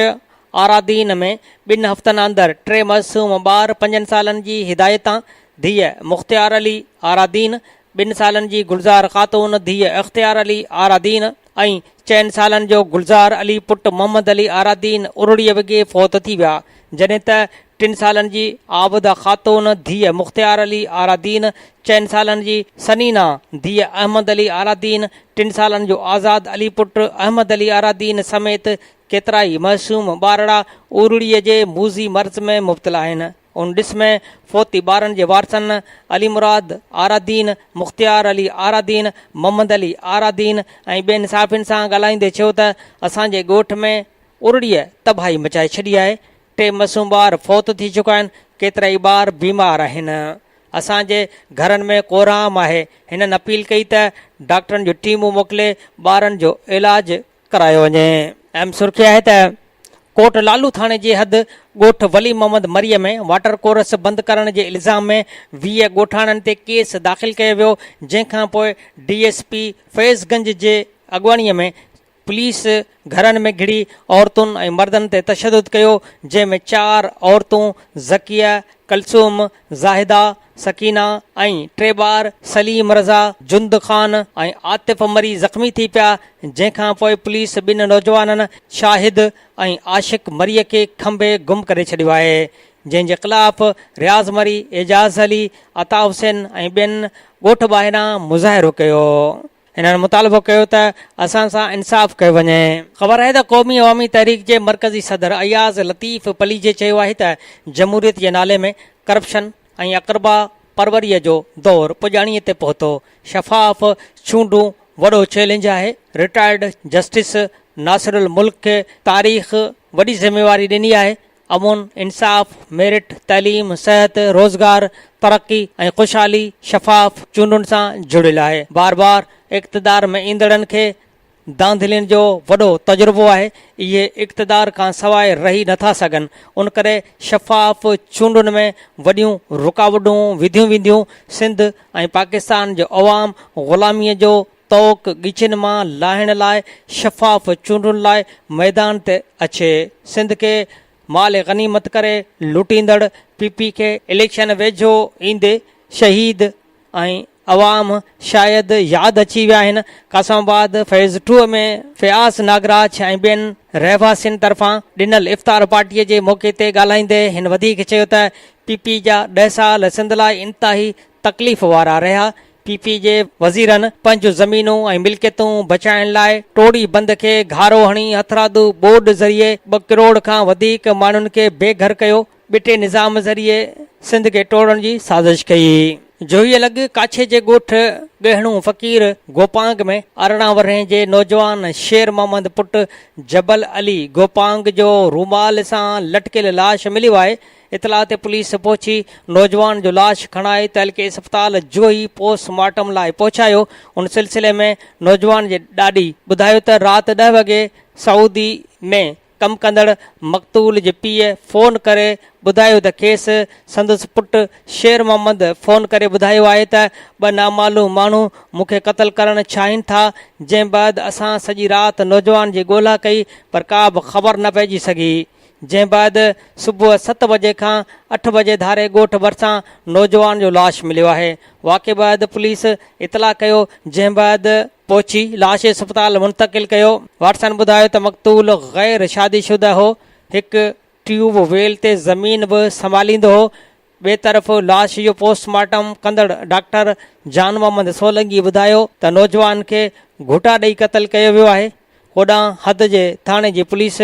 آرادين ۾ ٻن هفتن اندر ٽي معصوم ٻار پنجن سالن جي هدايتان ڌيء مختيار علي آرادين، ٻن سالن جي گلزار خاتون ڌيء اختيار علي آرادين ۽ چئن سالن جو گلزار علي پٽ محمد علي آرادين ارڙيء وڳي فوت ٿي ويا، جڏهن ته ٽن سالن جي عابده خاتون ڌيء مختيار علي آرادين، چئن سالن جي سنينا ڌيء احمد علي آرادين، ٽن سالن جو آزاد علي پٽ احمد علي آرادين سميت ڪيترائي معصوم ٻارڙا ارڙيء جي موذي مرض ۾ مبتلا آهن. ان ڏس ۾ فوتي ٻارن جي وارثن علي مراد آرادين، مختيار علي آرادين، محمد علي آرادين ۽ ٻين صحافين سان ڳالهائيندي چيو ته اسان جي ڳوٺ ۾ ارڙيء تباهي مچائي ڇڏي آهي، ٽي معصوم ٻار فوت ٿي چڪا آهن، ڪيترائي ٻار بيمار آهن، اسان جي گهرن ۾ ڪورام آهي، هنن اپيل ڪئي ته ڊاڪٽرن جون ٽيمون موڪلي ٻارن جو علاج ڪرايو وڃي. اهم سرخي آهي ته ڪوٽ لالو ٿاڻي جي حد ڳوٺ ولي محمد مري ۾ واٽر ڪورس بند ڪرڻ جي الزام ۾ 20 ڳوٺاڻن تي ڪيس داخل ڪيو ويو جنهن کان پوء D S P Faiz Ganj جي اڳواڻي ۾ پوليس گهرن ۾ گهڙي عورتن ۽ مردن تي تشدد ڪيو جنهن ۾ چار عورتون ذڪيه، ڪلثوم، زاهده، سڪينه ۽ ٽي ٻار سليم رضا، جند خان ۽ عاطف مري زخمي ٿي پيا، جنهن کان پوء پوليس ٻن نوجوانن شاهد ۽ عاشق مري کي کنڀي گم ڪري ڇڏيو آهي، جنهن جي خلاف رياض مري، اعجاز علي، عطا حسين ۽ ٻين ڳوٺ ٻاهران مظاهرو ڪيو. هنن مطالبو ڪيو ته اسان سان انصاف ڪيو وڃي. خبر آهي ته قومي عوامي تحريڪ جي مرڪزي صدر اياز لطيف پليجي چيو آهي ته جمهوريت جي نالي ۾ ڪرپشن ۽ اقربا پروريء جو دور پڄاڻيء تي پهتو، شفاف چونڊون وڏو چئلينج آهي، رٽائرڊ جسٽس ناصر الملڪ کي تاريخ وڏي ذميواري ڏني آهي، امن، انصاف، ميرٽ، تعليم، صحت، روزگار، ترقي ۽ خوشحالي شفاف چونڊن سان جڙيل آهي، بار بار اقتدار ۾ ايندڙن کي ڌانڌلين جو وڏو تجربو آهي، اهي اقتدار کان سواء رهي نٿا سگهن، ان ڪري شفاف چونڊن ۾ وڏيون رڪاوٽون وڌيون وينديون، سنڌ ۽ پاڪستان جو عوام غلاميء جو طوق ڳچين مان لاهڻ لاء شفاف چونڊن لاء ميدان تي اچي، سنڌ کي مال غنيمت ڪري لٽيندڙ پي پي کي اليڪشن ويجهو ايندي شهيد ۽ عوام شايد ياد اچي ويا آهن، قاسم آباد فيز ٽو ۾ فياض ناگراج ۽ ٻين رهواسين طرفان ڏنل افطار پارٽي جي موقعي تي ڳالهائيندي هن وڌيڪ چيو ته پي پي جا ڏهه سال سنڌ لاء انتهائي تڪليف وارا رهيا، پي پي جي وزيرن پنهنجون زمينون ۽ ملڪيتون بچائڻ لاء ٽوڙي بند کي گهارو هڻي هٿرادو ٻوڏ ذريعي ٻه ڪروڙ کان وڌيڪ ماڻهن کي بي گهر ڪيو، ٻٽي نظام ذريعي سنڌ کي ٽوڙڻ جي سازش ڪئي. جوهيء لڳ ڪاڇي جي ڳوٺ ڳهڻو فقير گوپانگ ۾ 18 ورهين جي نوجوان شير محمد پٽ جبل علي گوپانگ جو رومال سان لٽڪيل لاش مليو آهي. اطلاع تي پوليس پهچي نوجوان جو لاش کڻائي تعلقي اسپتال جوهي پوسٽ مارٽم لاء پهچايو. ان سلسلي ۾ نوجوان جي ڏاڏي ٻڌايو ته رات ڏهه وڳي سعودي ۾ ڪم ڪندڙ مقتول جي پيء فون ڪري ٻڌايو ته کيس سندس پٽ شير محمد فون ڪري ٻڌايو آهي ته ٻه نامعلوم ماڻهو مون کي قتل ڪرڻ چاهين ٿا جنهن بعد اسان سڄي رات نوجوان جي ڳولا ڪئي پر ڪا به خبر نه پئجي سگهي جنهن بعد صبح ست بجي کان اٺ بجي ڌاري ڳوٺ ڀرسان نوجوان جو لاش مليو آهي واقعي بعد پوليس اطلاع ڪيو جنهن بعد پهچي لاش اسپتال منتقل ڪيو وارثن ٻڌايو ته مقتول غير شادي شده هو هڪ ٽيوب ويل تي زمين به سنڀاليندو هو ٻئي طرف لاش جو پوسٽ مارٽم ڪندڙ ڊاڪٽر جان محمد سولنگي ٻڌايو ته نوجوان کي گهوٽا ڏئي قتل ڪيو ويو آهي. هوڏانهن حد جي ٿاڻي جي پوليس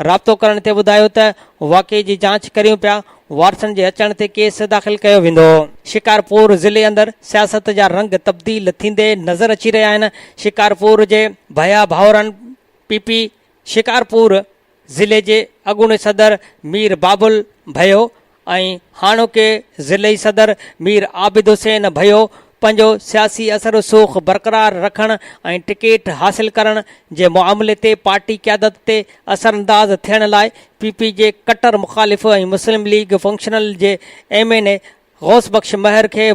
رابطو ڪرڻ تي ٻڌايو ته واقعي جي جاچ ڪريون پيا، وارثن جي اچڻ تي ڪيس داخل ڪيو ويندو. شڪارپور ضلعي اندر سياست جا رنگ تبديل ٿيندي نظر اچي رهيا آهن، شڪارپور جي ڀيا ڀائرن پي پي شڪارپور ضلعي جي اڳوڻي صدر مير بابل ڀيو ۽ هاڻوڪي ضلعي صدر مير عابد حسين ڀيو پنهنجو سياسي اثر رسوخ برقرار رکڻ ۽ ٽڪيٽ حاصل ڪرڻ جي معاملي تي پارٽي قيادت تي اثرانداز ٿيڻ لاء پي پي جي ڪٽر مخالف ۽ مسلم ليگ فنڪشنل جي M N A Ghaus Bakhsh Mahar کي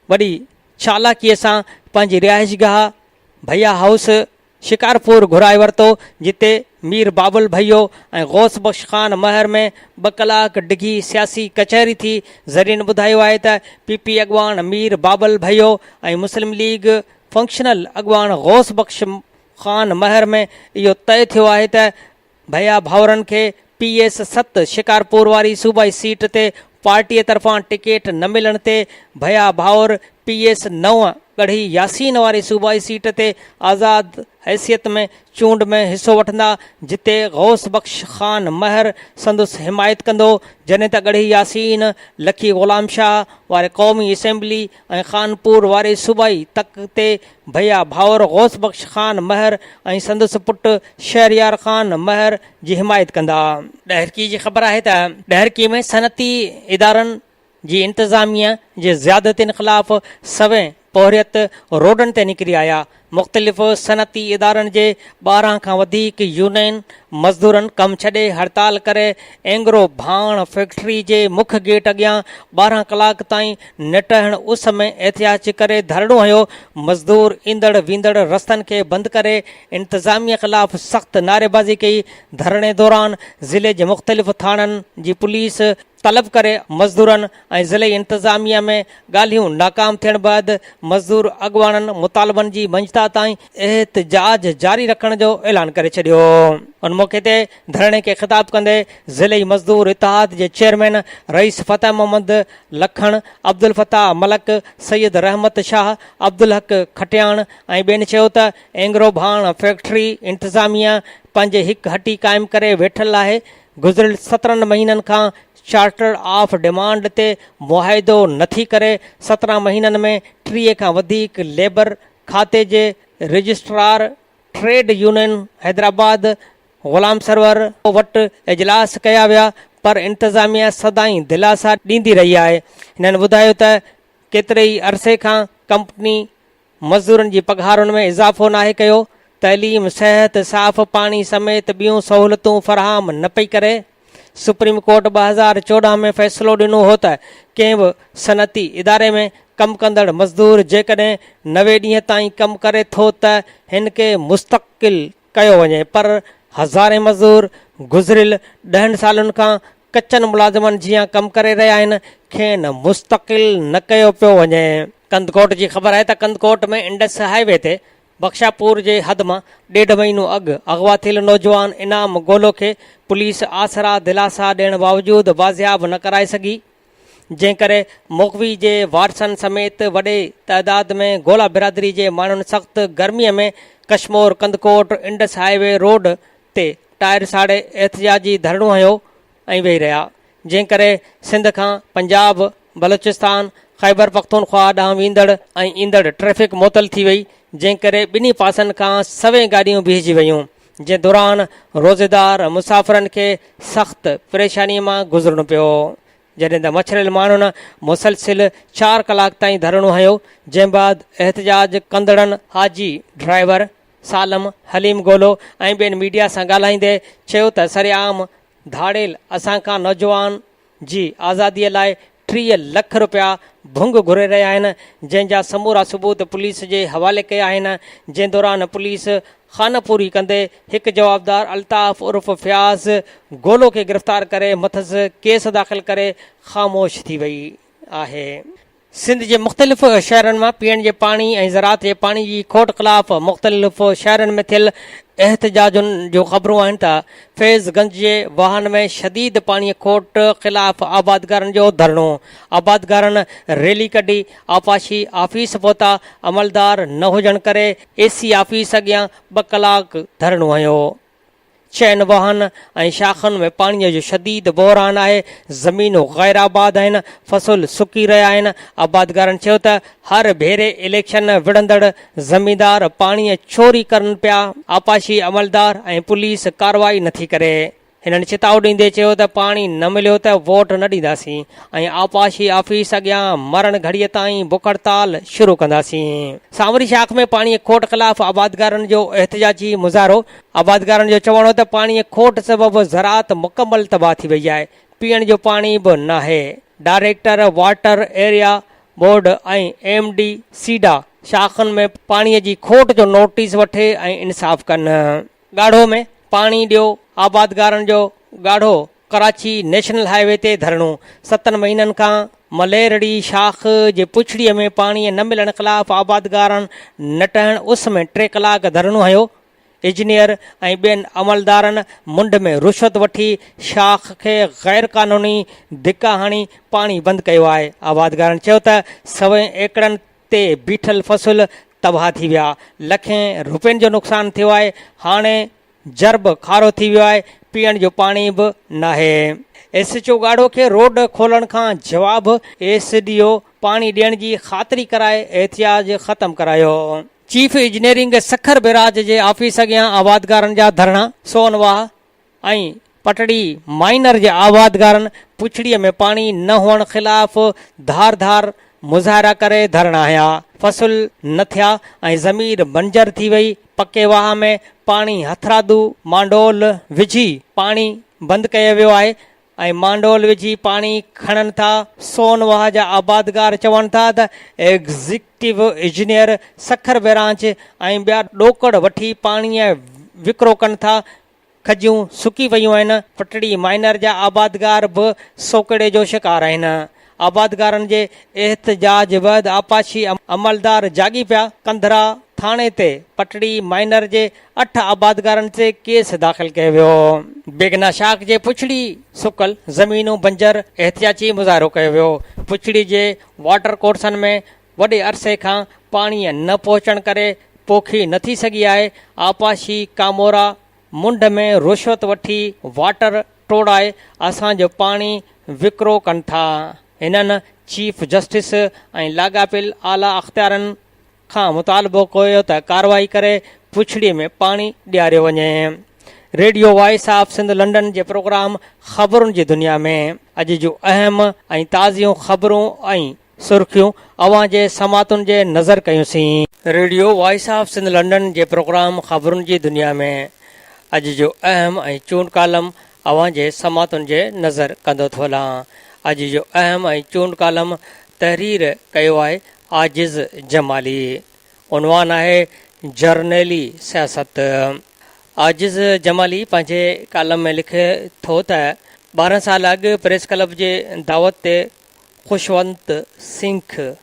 وڏي چالاڪي سان پنهنجي رهائشگاهه ڀيا هائوس شڪارپور گهرائي ورتو، جتي مير بابل ڀيو ۽ غوث بخش خان مهر ۾ ٻه ڪلاڪ ڊگهي سياسي ڪچهري ٿي. ذريعن ٻڌايو آهي ته پي پي اڳواڻ مير بابل ڀيو ۽ مسلم ليگ فنڪشنل اڳواڻ غوث بخش خان مهر ۾ اهو طئي ٿيو آهي ته ڀيا ڀائرن کي پي ايس ست شڪارپور واري صوبائي سيٽ تي پارٽيء طرفان ٽڪيٽ نه ملڻ تي ڀيا ڀائر پي ايس نو ڳڙهي ياسين واري صوبائي سيٽ تي آزاد حيثيت ۾ چونڊ ۾ حصو وٺندا جتي غوث بخش خان مهر سندس حمايت ڪندو جڏهن ته ڳڙهي ياسين، لکي غلام شاهه واري قومي اسيمبلي ۽ خانپور واري صوبائي تڪ تي ڀيا ڀائر غوث بخش خان مهر ۽ سندس پٽ شهريار خان مهر جي حمايت ڪندا. ڏهرڪي جي خبر آهي ته ڏهرڪي ۾ صنعتي ادارن جي انتظاميه جي زيادتين خلاف سوين پورهيت روڊن تي نڪري آيا، مختلف صنعتي ادارن جي 12 کان وڌيڪ يونين مزدورن ڪم ڇڏي هڙتال ڪري اينگرو ڀاڻ فيڪٽري جي مک گيٽ اڳيان 12 ڪلاڪ تائين نٽهڻ اس ۾ احتجاج ڪري ڌرڻو هنيو، مزدور ايندڙ ويندڙ رستن کي بند ڪري انتظاميه خلاف سخت نعريبازي ڪئي، ڌرڻي دوران ضلعي جي مختلف ٿاڻن جي پوليس طلب ڪري مزدورن ۽ ضلعي انتظاميه ۾ ڳالهيون ناڪام ٿيڻ بعد مزدور اڳواڻن مطالبن جي مڃتا تائين احتجاج جاري رکڻ جو اعلان ڪري ڇڏيو. ان موقعي تي ڌرڻي کي خطاب ڪندي ضلعي مزدور اتحاد جي چيئرمين رئيس فتح محمد لکڻ، عبدالفتاح ملڪ، سيد رحمت شاهه، عبدالحق کٽياڻ ۽ ٻين چيو ته اينگرو ڀاڻ فيڪٽري انتظاميه پنهنجي هڪ هٽي قائم ڪري ويٺل آهي، گذريل 17 مهينن کان چارٽر آف ڊمانڊ تي معاهدو نٿي ڪري، 17 مهينن ۾ 30 کان وڌيڪ ليبر کاتي جي registrar trade union Hyderabad Ghulam Sarwar وٽ اجلاس ڪيا ويا پر انتظاميا سدائين دلاسا ڏيندي رهي آهي. هنن ٻڌايو ته ڪيتري ئي عرصي کان ڪمپني مزدورن جي پگهارن ۾ اضافو ناهي ڪيو، تعليم، صحت، صاف پاڻي سميت ٻيون سهولتون فراهم نه پئي ڪري. سپريم ڪورٽ 2014 ۾ فيصلو ڏنو هو ته ڪنهن به صنعتي اداري ۾ ڪم ڪندڙ مزدور جيڪڏهن 90 ڏينهن تائين ڪم ڪري ٿو ته هن کي مستقل ڪيو وڃي پر هزارين مزدور گذريل ڏهن سالن کان ڪچن ملازمن جيان ڪم ڪري رهيا آهن کين مستقل نه ڪيو پيو وڃي. ڪنڌڪوٽ جي خبر آهي ته ڪنڌڪوٽ ۾ انڊس هاء وي تي بخشاپور جي حد مان ڏيڍ مهينو اڳ اغوا ٿيل نوجوان انعام گولو کي پوليس آسرا دلاسا ڏيڻ باوجود بازياب نه ڪرائي سگهي، جنهن ڪري مغوي جي وارثن سميت وڏي تعداد ۾ گولا برادري جي ماڻهن سخت گرمي ۾ Kashmore Kandhkot Indus highway road تي ٽائر ساڙي احتجاجي ڌرڻو هنيو ۽ ويهي رهيا، جنهن ڪري سنڌ کان پنجاب، بلوچستان، خيبرپختونخواهه ڏانهن ويندڙ ۽ ايندڙ ٽريفڪ معطل ٿي وئي، جنهن ڪري ٻنهي پاسن کان سوين گاڏيون بيهجي ويون، جنهن دوران روزيدار مسافرن کي سخت پريشاني مان گذرڻو پيو، جڏهن ته مڇريل ماڻهن مسلسل چار ڪلاڪ تائين ڌرڻو هنيو، جنهن بعد احتجاج ڪندڙن حاجي ڊرائيور سالم حليم گولو ۽ ٻين ميڊيا سان ڳالهائيندي چيو ته سرعام ڌاڙيل اسان کان نوجوان جي آزادي لاء 30 لک رپيا ڀنگ گهري رهيا آهن جنهن جا سمورا ثبوت پوليس جي حوالي ڪيا آهن جنهن دوران پوليس خانه پوري ڪندي هڪ جوابدار الطاف عرف فياض گولو کي گرفتار ڪري مٿس ڪيس داخل ڪري خاموش ٿي وئي آهي. سنڌ جي مختلف شهرن مان پيئڻ جي پاڻي ۽ زراعت جي پاڻي جي کوٽ خلاف مختلف شهرن ۾ ٿيل احتجاجن جون خبرون آهن ته فيض گنج جي واهن ۾ شديد پاڻي کوٽ خلاف آبادگارن جو ڌرڻو، آبادگارن ريلي ڪڍي آبپاشي آفيس پهتا، عملدار نه هجڻ ڪري اي سي آفيس اڳيان ٻه ڪلاڪ ڌرڻو هنيو. چئن واهن ۽ شاخن ۾ پاڻي جو شديد بحران آهي، زمينون غير آباد آهن، فصل سڪي رهيا آهن، آبادگارن چيو ته هر ڀيري اليڪشن وڙهندڙ زميندار پاڻي چوري ڪرن پيا، آبپاشي عملدار ۽ پوليس ڪارروائي نٿي ڪري. هنن چتاء ڏيندي چيو ته پاڻي نه مليو ته ووٽ نه ڏينداسين ۽ آبپاشي آفيس اڳيان مرڻ گهڙيء تائين بک هڙتال شروع ڪنداسين. سانوري شاخ ۾ پاڻي کوٽ خلاف آبادگارن جو احتجاجي مظاهرو، آبادگارن جو چوڻ هو ته پاڻي کوٽ سبب زراعت مڪمل تباهه ٿي وئي آهي، پيئڻ جو پاڻي به ناهي. Director water area board ۽ M D SIDA شاخن ۾ پاڻي جي کوٽ جو نوٽيس وٺي ۽ انصاف ڪن. ڳاڙهو ۾ پاڻي ڏيو، آبادگارن جو ڳاڙهو ڪراچي نيشنل هاء وي تي ڌرڻو، ستن مهينن کان مليرڙي شاخ جي پڇڙي ۾ پاڻي نه ملڻ خلاف آبادگارن نٽهڻ اس ۾ ٽي ڪلاڪ ڌرڻو هنيو، انجنيئر ۽ ٻين عملدارن منڍ ۾ رشوت وٺي شاخ کي غيرقانوني ڌڪا هڻي پاڻي بند ڪيو آهي. آبادگارن چيو ته سوين ايڪڙن تي بيٺل فصل تباهه ٿي ويا، لکين روپين جو نقصان ٿيو آهي، هاڻي جر به کارو ٿي ويو آهي، پيئڻ جو پاڻي به ناهي. ايس ايڇ او ڳاڙهو کي روڊ کولڻ کان جواب، ايس ڊي او پاڻي ڏيڻ جي خاطري ڪرائي احتجاج ختم ڪرايو. چيف انجنيئرنگ سکر بئراج جي آفيس اڳيان آبادگارن جا ڌرڻا، سون واهه ۽ پٽڙي مائنر جي آبادگارن پڇڙي ۾ پاڻي نه هئڻ خلاف ڌار ڌار مظاهرا ڪري ڌرڻا هنيا، فصل نه ٿيا ۽ زمين بنجر ٿي وئي، پڪي واهه ۾ پاڻي هٿرادو مانڊول وجهي پاڻي بند ڪيو ويو آهي، ۽ مانڊول وجهي پاڻي کڻن ٿا. سون واهه جا آبادگار چون ٿا ته ايگزيڪٽو انجنيئر سکر برانچ ۽ ٻيا ڏوڪڙ وٺي پاڻيء وڪرو ڪن ٿا، کجيون سڪي ويون آهن، پٽڙي مائنر جا آبادگار به سوڪهڙي جو شڪار آهن. آبادگارن جي احتجاج بعد آبپاشي عملدار جاڳي پيا، ڪنڌرا ٿاڻي تي پٽڙي مائنر جي اٺ آبادگارن تي ڪيس داخل ڪيو ويو. بيگنا شاخ جي پڇڙي سڪل زمينون بنجر احتجاجي مظاهرو ڪيو ويو، پڇڙي جي واٽر ڪورسن ۾ وڏي عرصي کان پاڻي نه پهچڻ ڪري پوکي نه ٿي سگهي آهي، آبپاشي ڪامورا منڍ ۾ رشوت وٺي واٽر ٽوڙائي اسان جو پاڻي وڪرو ڪن ٿا. هنن چيف جسٽس ۽ لاڳاپيل اعليٰ اختيارن کان مطالبو ڪيو ته ڪارروائي ڪري پڇڙي ۾ پاڻي ڏياريو وڃي. Radio voice of Sindh London جي پروگرام خبرن جي دنيا ۾ اڄ جون اهم ۽ تازيون خبرون ۽ سرخيون اوهان جي سماعتن جي نظر ڪيون سين. Radio voice of Sindh London جي پروگرام خبرن جي دنيا ۾ اڄ جو اهم ۽ چونڊ ڪالم اوهان جي سماعتن جي نظر ڪندو ٿو هلان. اڄ جو اهم ۽ چونڊ ڪالم تحرير ڪيو آهي عاجز جمالي. عنوان آهي جرنيلي سياست. عاجز جمالي پنهنجي ڪالم ۾ لکي ٿو ته 12 سال اڳ پريس ڪلب جي دعوت تي Khushwant Singh,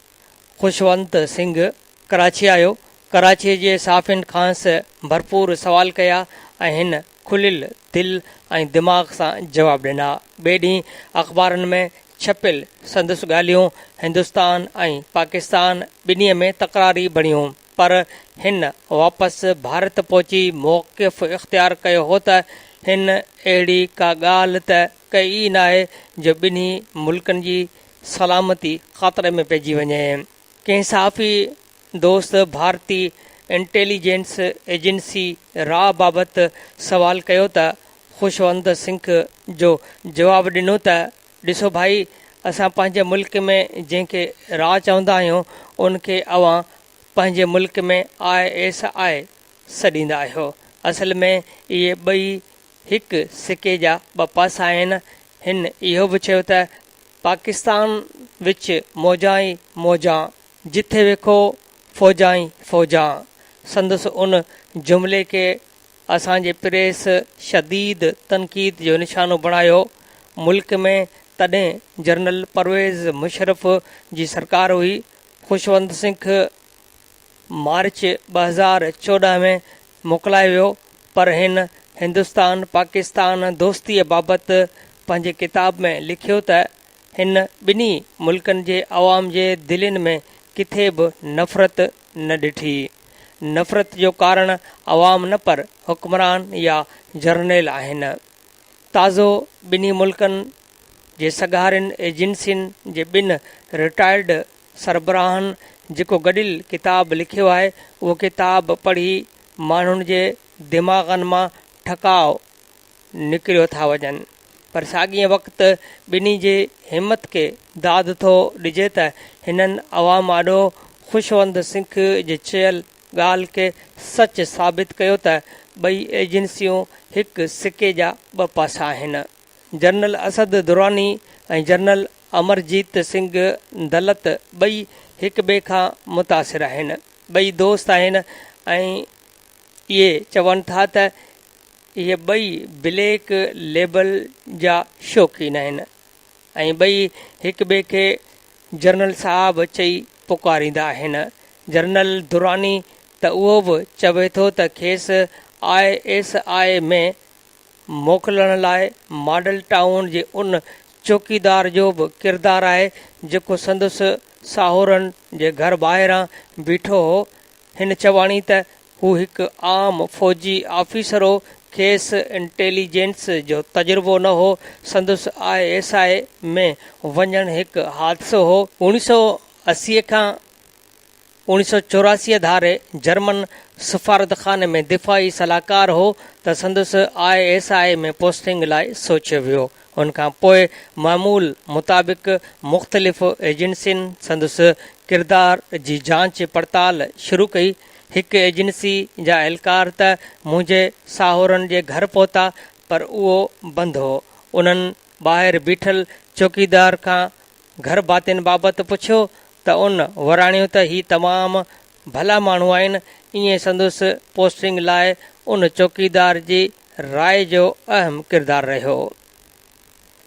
Khushwant Singh، Karachi آيو. ڪراچيء جي صحافين کانئس ڀرپور سوال ڪيا ۽ هن کليل دل ۽ دماغ سان جواب ڏنا. ٻئي ڏينهن اخبارن ۾ ڇپيل سندس ڳالهيون هندستان ۽ پاڪستان ٻنهي ۾ تڪراري بڻيون. پر هن واپس ڀارت پهچي موقف اختيار ڪيو هو ته هن اهڙي ڪا ڳالهه ته ڪئي ئي ناهي جو ٻنهي ملڪن جي سلامتي خطري ۾ پئجي وڃي. ڪنهن صحافي دوست ڀارتي انٽيليجنس ايجنسي را بابت سوال ڪيو ته خوشونت سنگهه جو جواب ڏنو ته ڏسو ڀائي اسان پنهنجي ملڪ ۾ جنهن کي را چوندا آهيون ان کي اوهان پنهنجي ملڪ ۾ I S I سڏيندا آهيو. اصل ۾ اهي ٻئي هڪ سڪي جا ٻه پاسا آهن. هن اهو به چيو ته پاڪستان وچ موجان ئي موجان، جٿي ويکو فوجان ئي فوجان. سندس ان جملي کي اسان جي پريس شديد تنقيد جو نشانو بڻايو. ملڪ ۾ تڏهن جنرل پرويز مشرف جي سرڪار هئي. خوشونت سنگهه مارچ 2014 ۾ موڪلائي ويو پر هن هندستان پاڪستان دوستيء بابت پنهنجي ڪتاب ۾ لکيو ته هن ٻنهي ملڪن جي عوام جي دلين ۾ ڪٿي به نفرت نه ڏٺي. نفرت جو ڪارڻ عوام نه پر حڪمران يا جرنيل آهن. تازو ٻنهي ملڪن جي سگهارين ايجنسين جي ٻن رٽائرڊ سربراهن جيڪو گڏيل ڪتاب لکيو آهي، اهو ڪتاب پڙهي ماڻهن جي دماغن مان ٺڪاء نڪريو ٿا وڃن. پر ساڳئي وقت ٻنهي جي همت کي داد ٿو ڏجي ته هنن عوام آڏو خوشوند سنگهه جي چيل ڳالهه کي سچ ثابت ڪيو ته ٻئي ايجنسيون هڪ سڪي جا ٻه پاسا آهن. جنرل اسد دراني ۽ جنرل امرجيت سنگهه دلت ٻئي هڪ ٻئي کان متاثر آهن. ٻئي دوست آهن ۽ اهي چون ٿا ته اهي ٻئي بليڪ ليبل جا شوقين آهن ۽ ٻئي هڪ ٻئي کي جنرل صاحب چئي پڪاريندا آهن. جنرل دراني ته اهو به چوي ٿو ته کيس I S I ۾ موڪلڻ لاء ماڊل ٽائون جي ان چوڪيدار جو به ڪردار آهي جيڪو سندس ساهورن جي گهر ٻاهران بيٺو هو. هن چواڻي ته هو هڪ عام فوجي آفيسر هو، کيس انٽيليجنس جو تجربو نه هو، سندس I S I ۾ وڃڻ هڪ حادثو هو. 1980 کان 1984 ڌاري جرمن سفارتخاني ۾ دفاعي صلاحڪار هو ته سندس I S I ۾ posting لاء سوچيو ويو. ان کان پوء معمول مطابق مختلف ايجنسين سندس ڪردار جي جاچ پڙتال شروع ڪئي. هڪ ايجنسي جا اهلڪار ته منهنجي ساهورن جي گهر پهتا پر اهو بند هو. انهن ٻاهر بيٺل چوڪيدار کان گهر ڀاتين بابت پڇيو ته ان وراڻيو ته هي تمام ڀلا ماڻهو آهن، ائين سندس پوسٽنگ لاء ان چوڪيدار جي راء جو اهم ڪردار رهيو.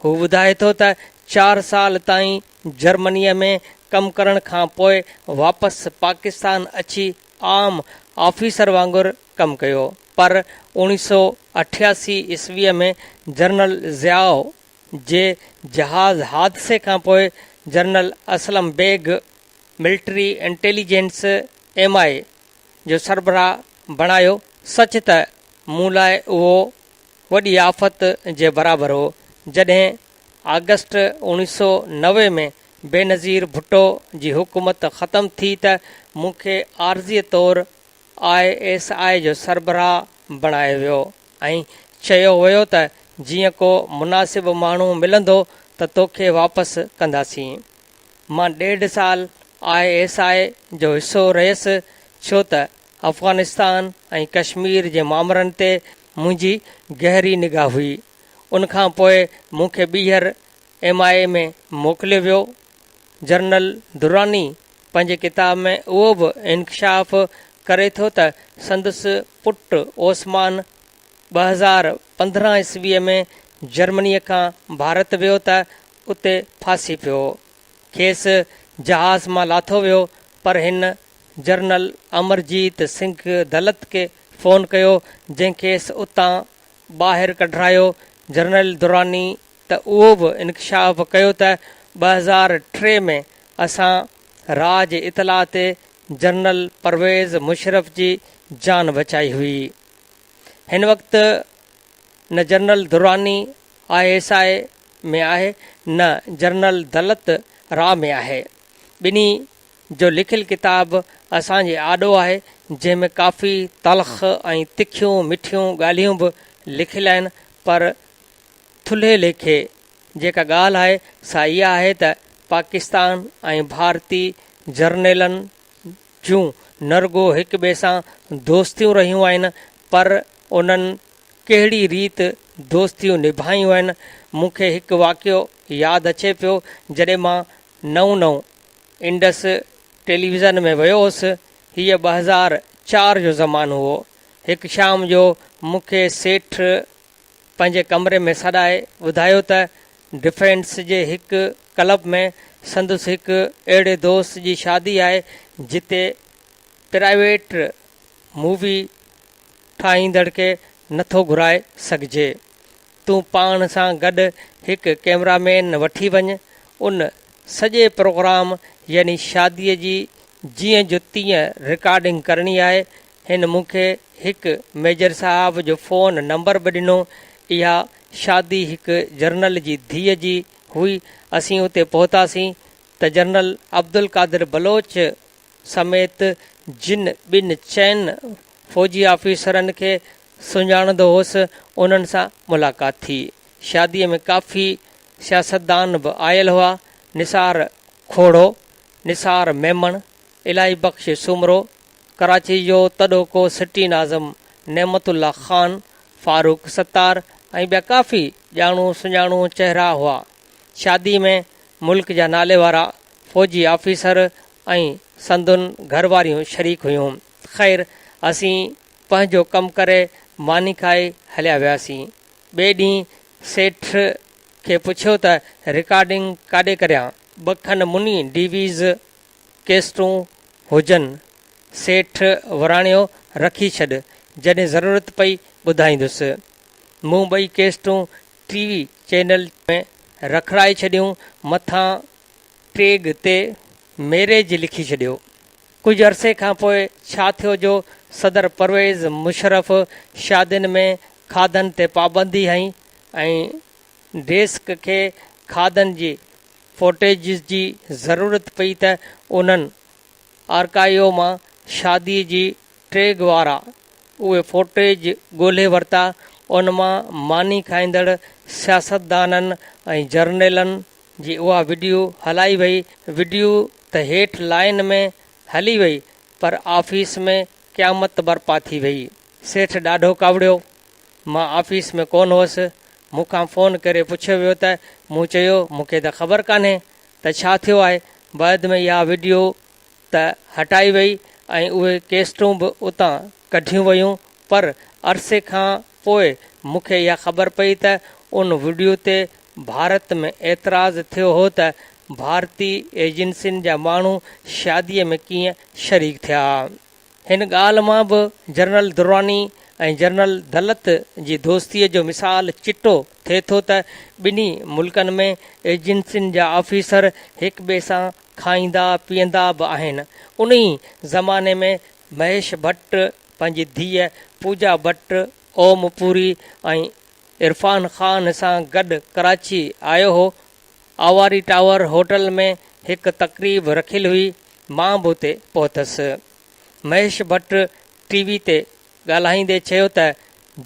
هو ٻڌائي ٿو ته چار سال تائين جرمنيء ۾ ڪم ڪرڻ کان پوء واپس پاڪستان اچي عام آفيسر وانگر ڪم ڪيو پر 1988 عيسويء ۾ جنرل ضياء جي جهاز حادثي کان پوء general Aslam Beg military intelligence, M I, جو سربراهه بڻايو. سچ ته مون لاء اهو وڏي آفت جي برابر هو، جڏهن آگسٽ 1990 ۾ بينظير ڀٽو جي حڪومت ختم ٿي ته مون کي عارضي طور I S I جو سربراهه بڻايو ويو ۽ چيو ويو ته جيئن ڪو مناسب ماڻهو ملندو ته توکي واپس ڪنداسين. مان ڏيڍ سال I S I جو حصو رهيس ڇو ته افغانستان ۽ ڪشمير جي مامرن تي منهنجي گهري نگاهه هئي. ان کان پوء مون کي ٻيهر ايم I اي ۾ موڪليو ويو. جنرل دراني پنهنجي ڪتاب ۾ اهو به انڪشاف ڪري ٿو ته سندس پٽ عثمان 2015 عيسويء ۾ جرمنيء کان ڀارت ويو ته اتي ڦاسي پيو. کيس جهاز مان لاٿو ويو پر هن جنرل امرجيت سنگهه دلت کي فون ڪيو جنهن کيس اتان ٻاهر ڪڍرايو. جنرل دراني ته اهو به انڪشاف ڪيو ته 2003 ۾ اسان را جي اطلاع تي جنرل پرويز مشرف جي جان بچائي هئي. هن وقت نه general Durrani I S I ۾ آهي نه جنرل دلت را ۾ آهي. ٻنهي جو لکيل ڪتاب اسان جي آڏو آهي جنهن ۾ ڪافي تلخ ۽ تکيون مٺيون ڳالهيون به لکيل آهن پر ٿلهي ليکي جيڪا ڳالهه آهي سا اها آهي ته پاڪستان ۽ ڀارتي جرنيلن جون نه رڳو هڪ ٻئي سان دوستيون رهيون آهن پر انهن ڪهڙي ريت دوستيون نڀايون آهن. مون کي هڪ واقعو ياد اچي پيو جڏهن مان نئون نئون انڊس ٽيليويزن ۾ ويو هوس. هيء 2004 جو زمانو هو. هڪ شام جو مون کي سيٺ پنهنجي ڪمري ۾ سڏائي ٻڌايو ته ڊفينس جي هڪ ڪلب ۾ سندس هڪ اهڙي دوست جي شادي آهي جتي پرائيويٽ مووي ٺاهيندڙ کي نٿو گهرائي سگهجي. تون پاڻ سان گڏ هڪ ڪئميرا مين وٺي وڃ. ان سڄي پروگرام يعني شاديء جي جيئن جو تيئن رڪارڊنگ ڪرڻي آهي. هن مون کي هڪ ميجر صاحب جو فون نمبر به ڏنو. اها شادي هڪ جنرل جي ڌيء جي هئي. اسين اتي پهتاسين ته جنرل عبدالقادر بلوچ سميت جن ٻن چئن فوجي آفيسرن کي سڃاڻندو هوس، انهن سان ملاقات ٿي. شاديء ۾ ڪافي سياستدان به آيل هئا. نثار کوڙو، نثار ميمڻ، الاهي بخش سومرو، ڪراچي جو تڏهوڪو سٽي ناظم نعمت الله خان، فاروق ستار ۽ ٻيا ڪافي ڄاڻو سڃاڻو چهرا هئا. شادي ۾ ملڪ جا ناليوارا فوجي آفيسر ۽ سندن گهر واريون شريڪ هيون. خير اسين پنهنجو ڪم ڪري ماني کائي هليا وياسين. ٻئي ڏينهن سيٺ کي پڇيو ته رڪارڊنگ ڪاڏي ڪريان؟ ٻه کن مني ڊي ويز ڪيسٽون هجن. سيٺ وراڻيو، رکي ڇڏ، جڏهن ضرورت پئي ٻڌائيندس. مون ٻئي ڪيسٽون ٽي وي چينل ۾ رکرائي ڇڏيون، مٿان ٽيگ تي ميريج لکي ڇڏيو. ڪجهه عرصي کان پوء ڇا ٿيو جو صدر پرويز مشرف شادين ۾ کاڌن تي پابندي هنئي ۽ ڊيسڪ کي کاڌن جي فوٽيجز جي ضرورت پئي ته انهن آرڪائيو مان شادي جي ٽيگ وارا اهي فوٽيج ڳولهي ورتا. ان مان ماني کائيندڙ سياستدانن ۽ جرنيلن جي اها وڊيو هلائي وئي. وڊيو ته هيٺ لائين ۾ هلي وئي پر آفيس ۾ قيامت برپا ٿي وئي. سيٺ ڏاڍو ڪاوڙيو. مان آفيس ۾ ڪونه هئس. مون کان فون ڪري پڇيو ويو ته مون چيو مون کي ته خبر ڪانهي ته ڇا ٿيو آهي. بعد ۾ اها وڊيو ته هٽائي وئي ۽ اهي ڪيسٽون به اتان ڪڍيون ويون پر عرصي کان پوء مون کي اها خبر پئي ته ان وڊيو تي ڀارت ۾ اعتراض ٿيو هو ته ڀارتي ايجنسين جا ماڻهو شاديء ۾ ڪيئن شريڪ ٿيا. هن ڳالهه مان به جنرل دراني ۽ جنرل دلت جي دوستيء جو مثال چٽو ٿئي ٿو ته ٻنهي ملڪن ۾ ايجنسين جا آفيسر هڪ ٻئي سان کائيندا پيئندا به آهن. انهي زماني ۾ مهيش ڀٽ پنهنجي ڌيء پوجا ڀٽ، اوم پوري ۽ عرفان خان سان گڏ ڪراچي آيو هو. آواري ٽاور هوٽل ۾ هڪ تقريب رکيل هئي، مان به اتي پهتس. مهيش ڀٽ ٽي وي تي ڳالهائيندي چيو ته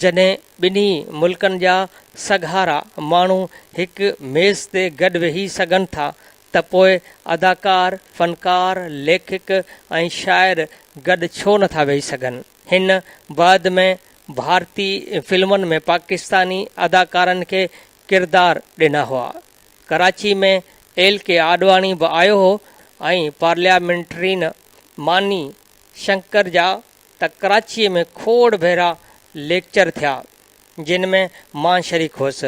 جڏهن ٻنهي ملڪن جا سگهارا ماڻهو هڪ ميز تي گڏ ويهي سگهن ٿا ته پوء اداڪار، فنڪار، ليکڪ ۽ شاعر گڏ ڇو نٿا ويهي سگهن؟ هن بعد ۾ ڀارتي فلمن ۾ پاڪستاني اداڪارن کي ڪردار ڏنا هئا. ڪراچي ۾ ايل ڪي آڏواڻي به آيو هو ۽ پارليامينٽرين ماني شنڪر جا ته ڪراچيء ۾ کوڙ ڀيرا ليڪچر ٿيا، جن ۾ مان شريڪ هوس.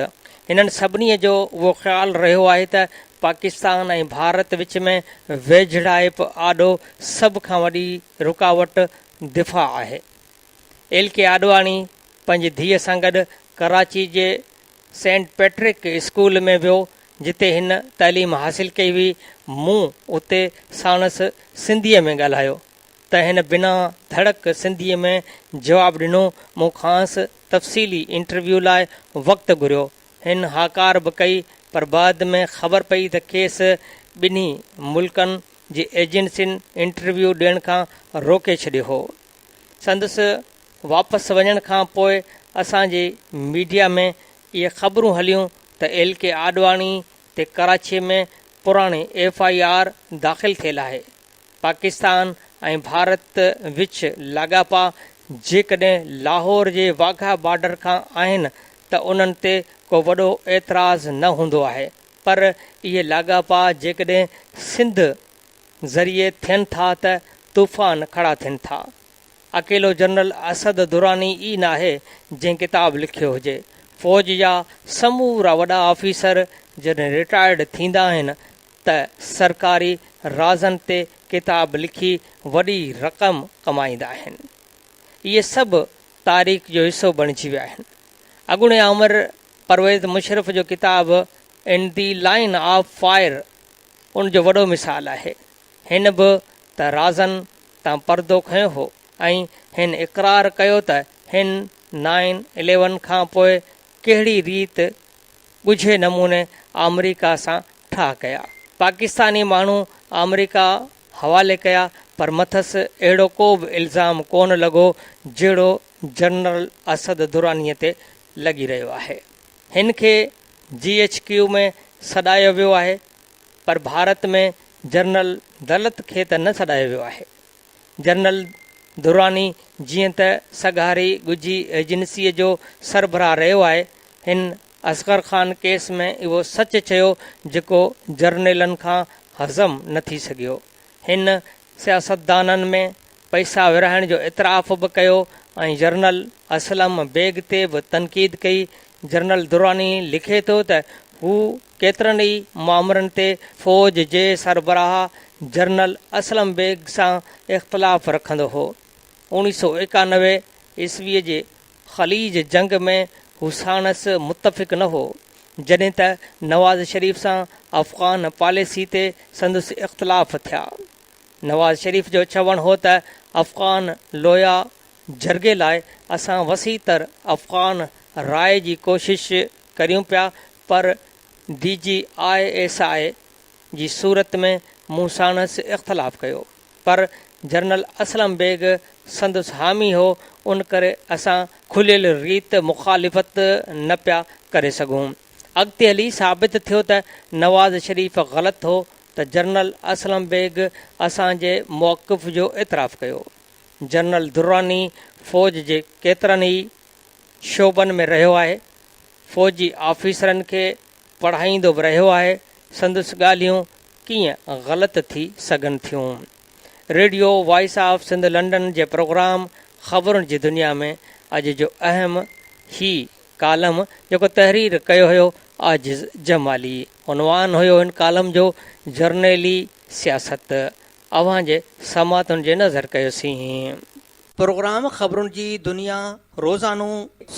هنن سڀني جو اهو خيال رهيو آهي ته پاڪستان ۽ ڀارت وچ ۾ ويجهڙائپ آڏو سڀ کان وڏي رڪاوٽ دفاع آهي. ايل ڪي آڏواڻي پنهنجي ڌيء سان گڏ ڪراچي جي سينٽ پيٽرڪ اسڪول ۾ ويو، جتي هن تعليم حاصل ڪئي هئي. مون اتي ساڻس سنڌيء ۾ ڳالهايو ته هن بنا ڌڙڪ سنڌيء ۾ جواب ڏنو. مون کانئس تفصيلي انٽرويو لاء وقت گهريو. هن هاڪار به ڪئي، پر بعد ۾ خبر پئي ته کيس ٻنهي ملڪن جي ايجنسين انٽرويو ڏيڻ کان روڪي ڇڏيو هو. سندس واپس وڃڻ کان پوء اسان جي ميڊيا ۾ اهي خبرون هليون ته ايل ڪي آڏواڻي تي ڪراچي ۾ پراڻي ايف I R داخل ٿيل آهي. پاڪستان ۽ ڀارت وچ لاڳاپا جيڪڏهن لاهور جي واگها بارڊر کان آهن ته انهن تي ڪو وڏو اعتراض نه هوندو آهي پر اهي لاڳاپا جيڪڏهن سنڌ ذريعي ٿين ٿا ته طوفان کڙا ٿين ٿا. اڪيلو جنرل اسد دراني ئي ناهي جنهن ڪتاب لکيو هجي. فوج جا سمورا وڏا آفيسر جڏهن رٽائرڊ ٿيندا آهن ته سرڪاري رازن تي ڪتاب لکي وڏي رقم ڪمائيندا آهن. اهي سڀ تاريخ جو حصو بڻجي ويا آهن. اڳوڻي آمر پرويز مشرف جو ڪتاب in the line of fire ان جو وڏو مثال آهي. هن به ته رازن تان پردو کنيو هو ۽ هن اقرار ڪيو ته هن نائن اليون کان پوء ڪهڙي ريت ڳجهي نموني آمريڪا سان ٺاهه ڪيا. پاڪستاني ماڻهو آمريڪا حوالي ڪيا پر مٿس اهڙو ڪو به الزام ڪونه لڳو جهڙو جنرل اسد درانيء تي لڳي رهيو آهي. هن کي جي ايڇ ڪيو ۾ سڏايو ويو آهي پر ڀارت ۾ جنرل دلت کي ته نه سڏايو ويو آهي. جنرل دراني جيئن ته سگهاري ڳجهي ايجنسيء جو سربراهه رهيو آهي، هن اصغر خان ڪيس ۾ اهو سچ چيو جيڪو جرنيلن کان هضم نه ٿي سگهيو. هن سياستدانن ۾ پئسا ورهائڻ جو اعتراف به ڪيو ۽ جنرل اسلم بيگ تي به تنقيد ڪئي. جنرل دراني لکي ٿو ته هو ڪيترن ئي مامرن تي فوج جي سربراهه جنرل اسلم بيگ سان اختلاف رکندو هو. اوڻيهه سئو ايڪانوي عيسويء جي خليج جنگ ۾ هو ساڻس متفق نه هو، جڏهن ته نواز شريف سان افغان پاليسي تي سندس اختلاف ٿيا. نواز شريف جو چوڻ هو ته افغان لويا جرڳي لاء اسان وسيع تر افغان راء جي ڪوشش ڪريون پيا پر D G I S I جي صورت ۾ مون ساڻس اختلاف ڪيو پر جنرل اسلم بيگ سندس حامي هو ان ڪري اسان کليل ريت مخالفت نه پيا ڪري سگهون. اڳتي هلي ثابت ٿيو ته نواز شريف غلط هو ته جنرل اسلم بيگ اسان جي موقف جو اعتراف ڪيو. جنرل دراني فوج جي ڪيترن ئي شعبن ۾ رهيو آهي. فوجي آفيسرن کي پڙهائيندو به رهيو آهي. سندس ڳالهيون ڪيئن غلط ٿي سگهن ٿيون. Radio voice of Sindh London جي پروگرام خبرن جي دنيا ۾ اڄ جو اهم هي ڪالم جيڪو تحرير ڪيو هيو عاجز جمالي. عنوان هيو هن ڪالم جو جرنيلي سياست. اوهان جي سماعتن جي نظر ڪيوسين. پروگرام خبرن جي دنيا روزانو.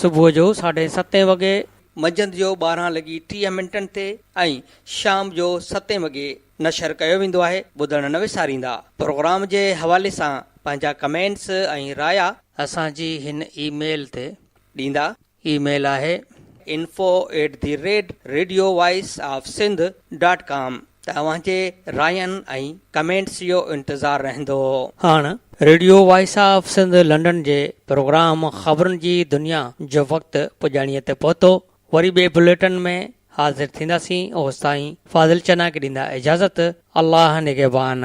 صبح جو ساڍي ستين وڳي. منجهند جو 12 لڳي 30 منٽن تي ۽ شام جو ستين وڳي نشر ڪيو ويندو آهي. ٻڌڻ نه وساريندا. پروگرام جي حوالي سان پنهنجا ڪمينٽس ۽ رايا. اسان جي هن اي ميل تي ڏيندا. اي ميل آهي. Info at the rate radio voice of Sindh dot com. ته اوهان جي راين ۽ ڪمينٽس جو انتظار رهندو. هاڻ radio voice of Sindh London جي پروگرام خبرن جي دنيا جو وقت پڄاڻيء تي پهتو. وري ٻئي بليٽن ۾ حاضر ٿينداسين اوستائين فاضل چنا کي ڏيندا اجازت. الله نگهبان.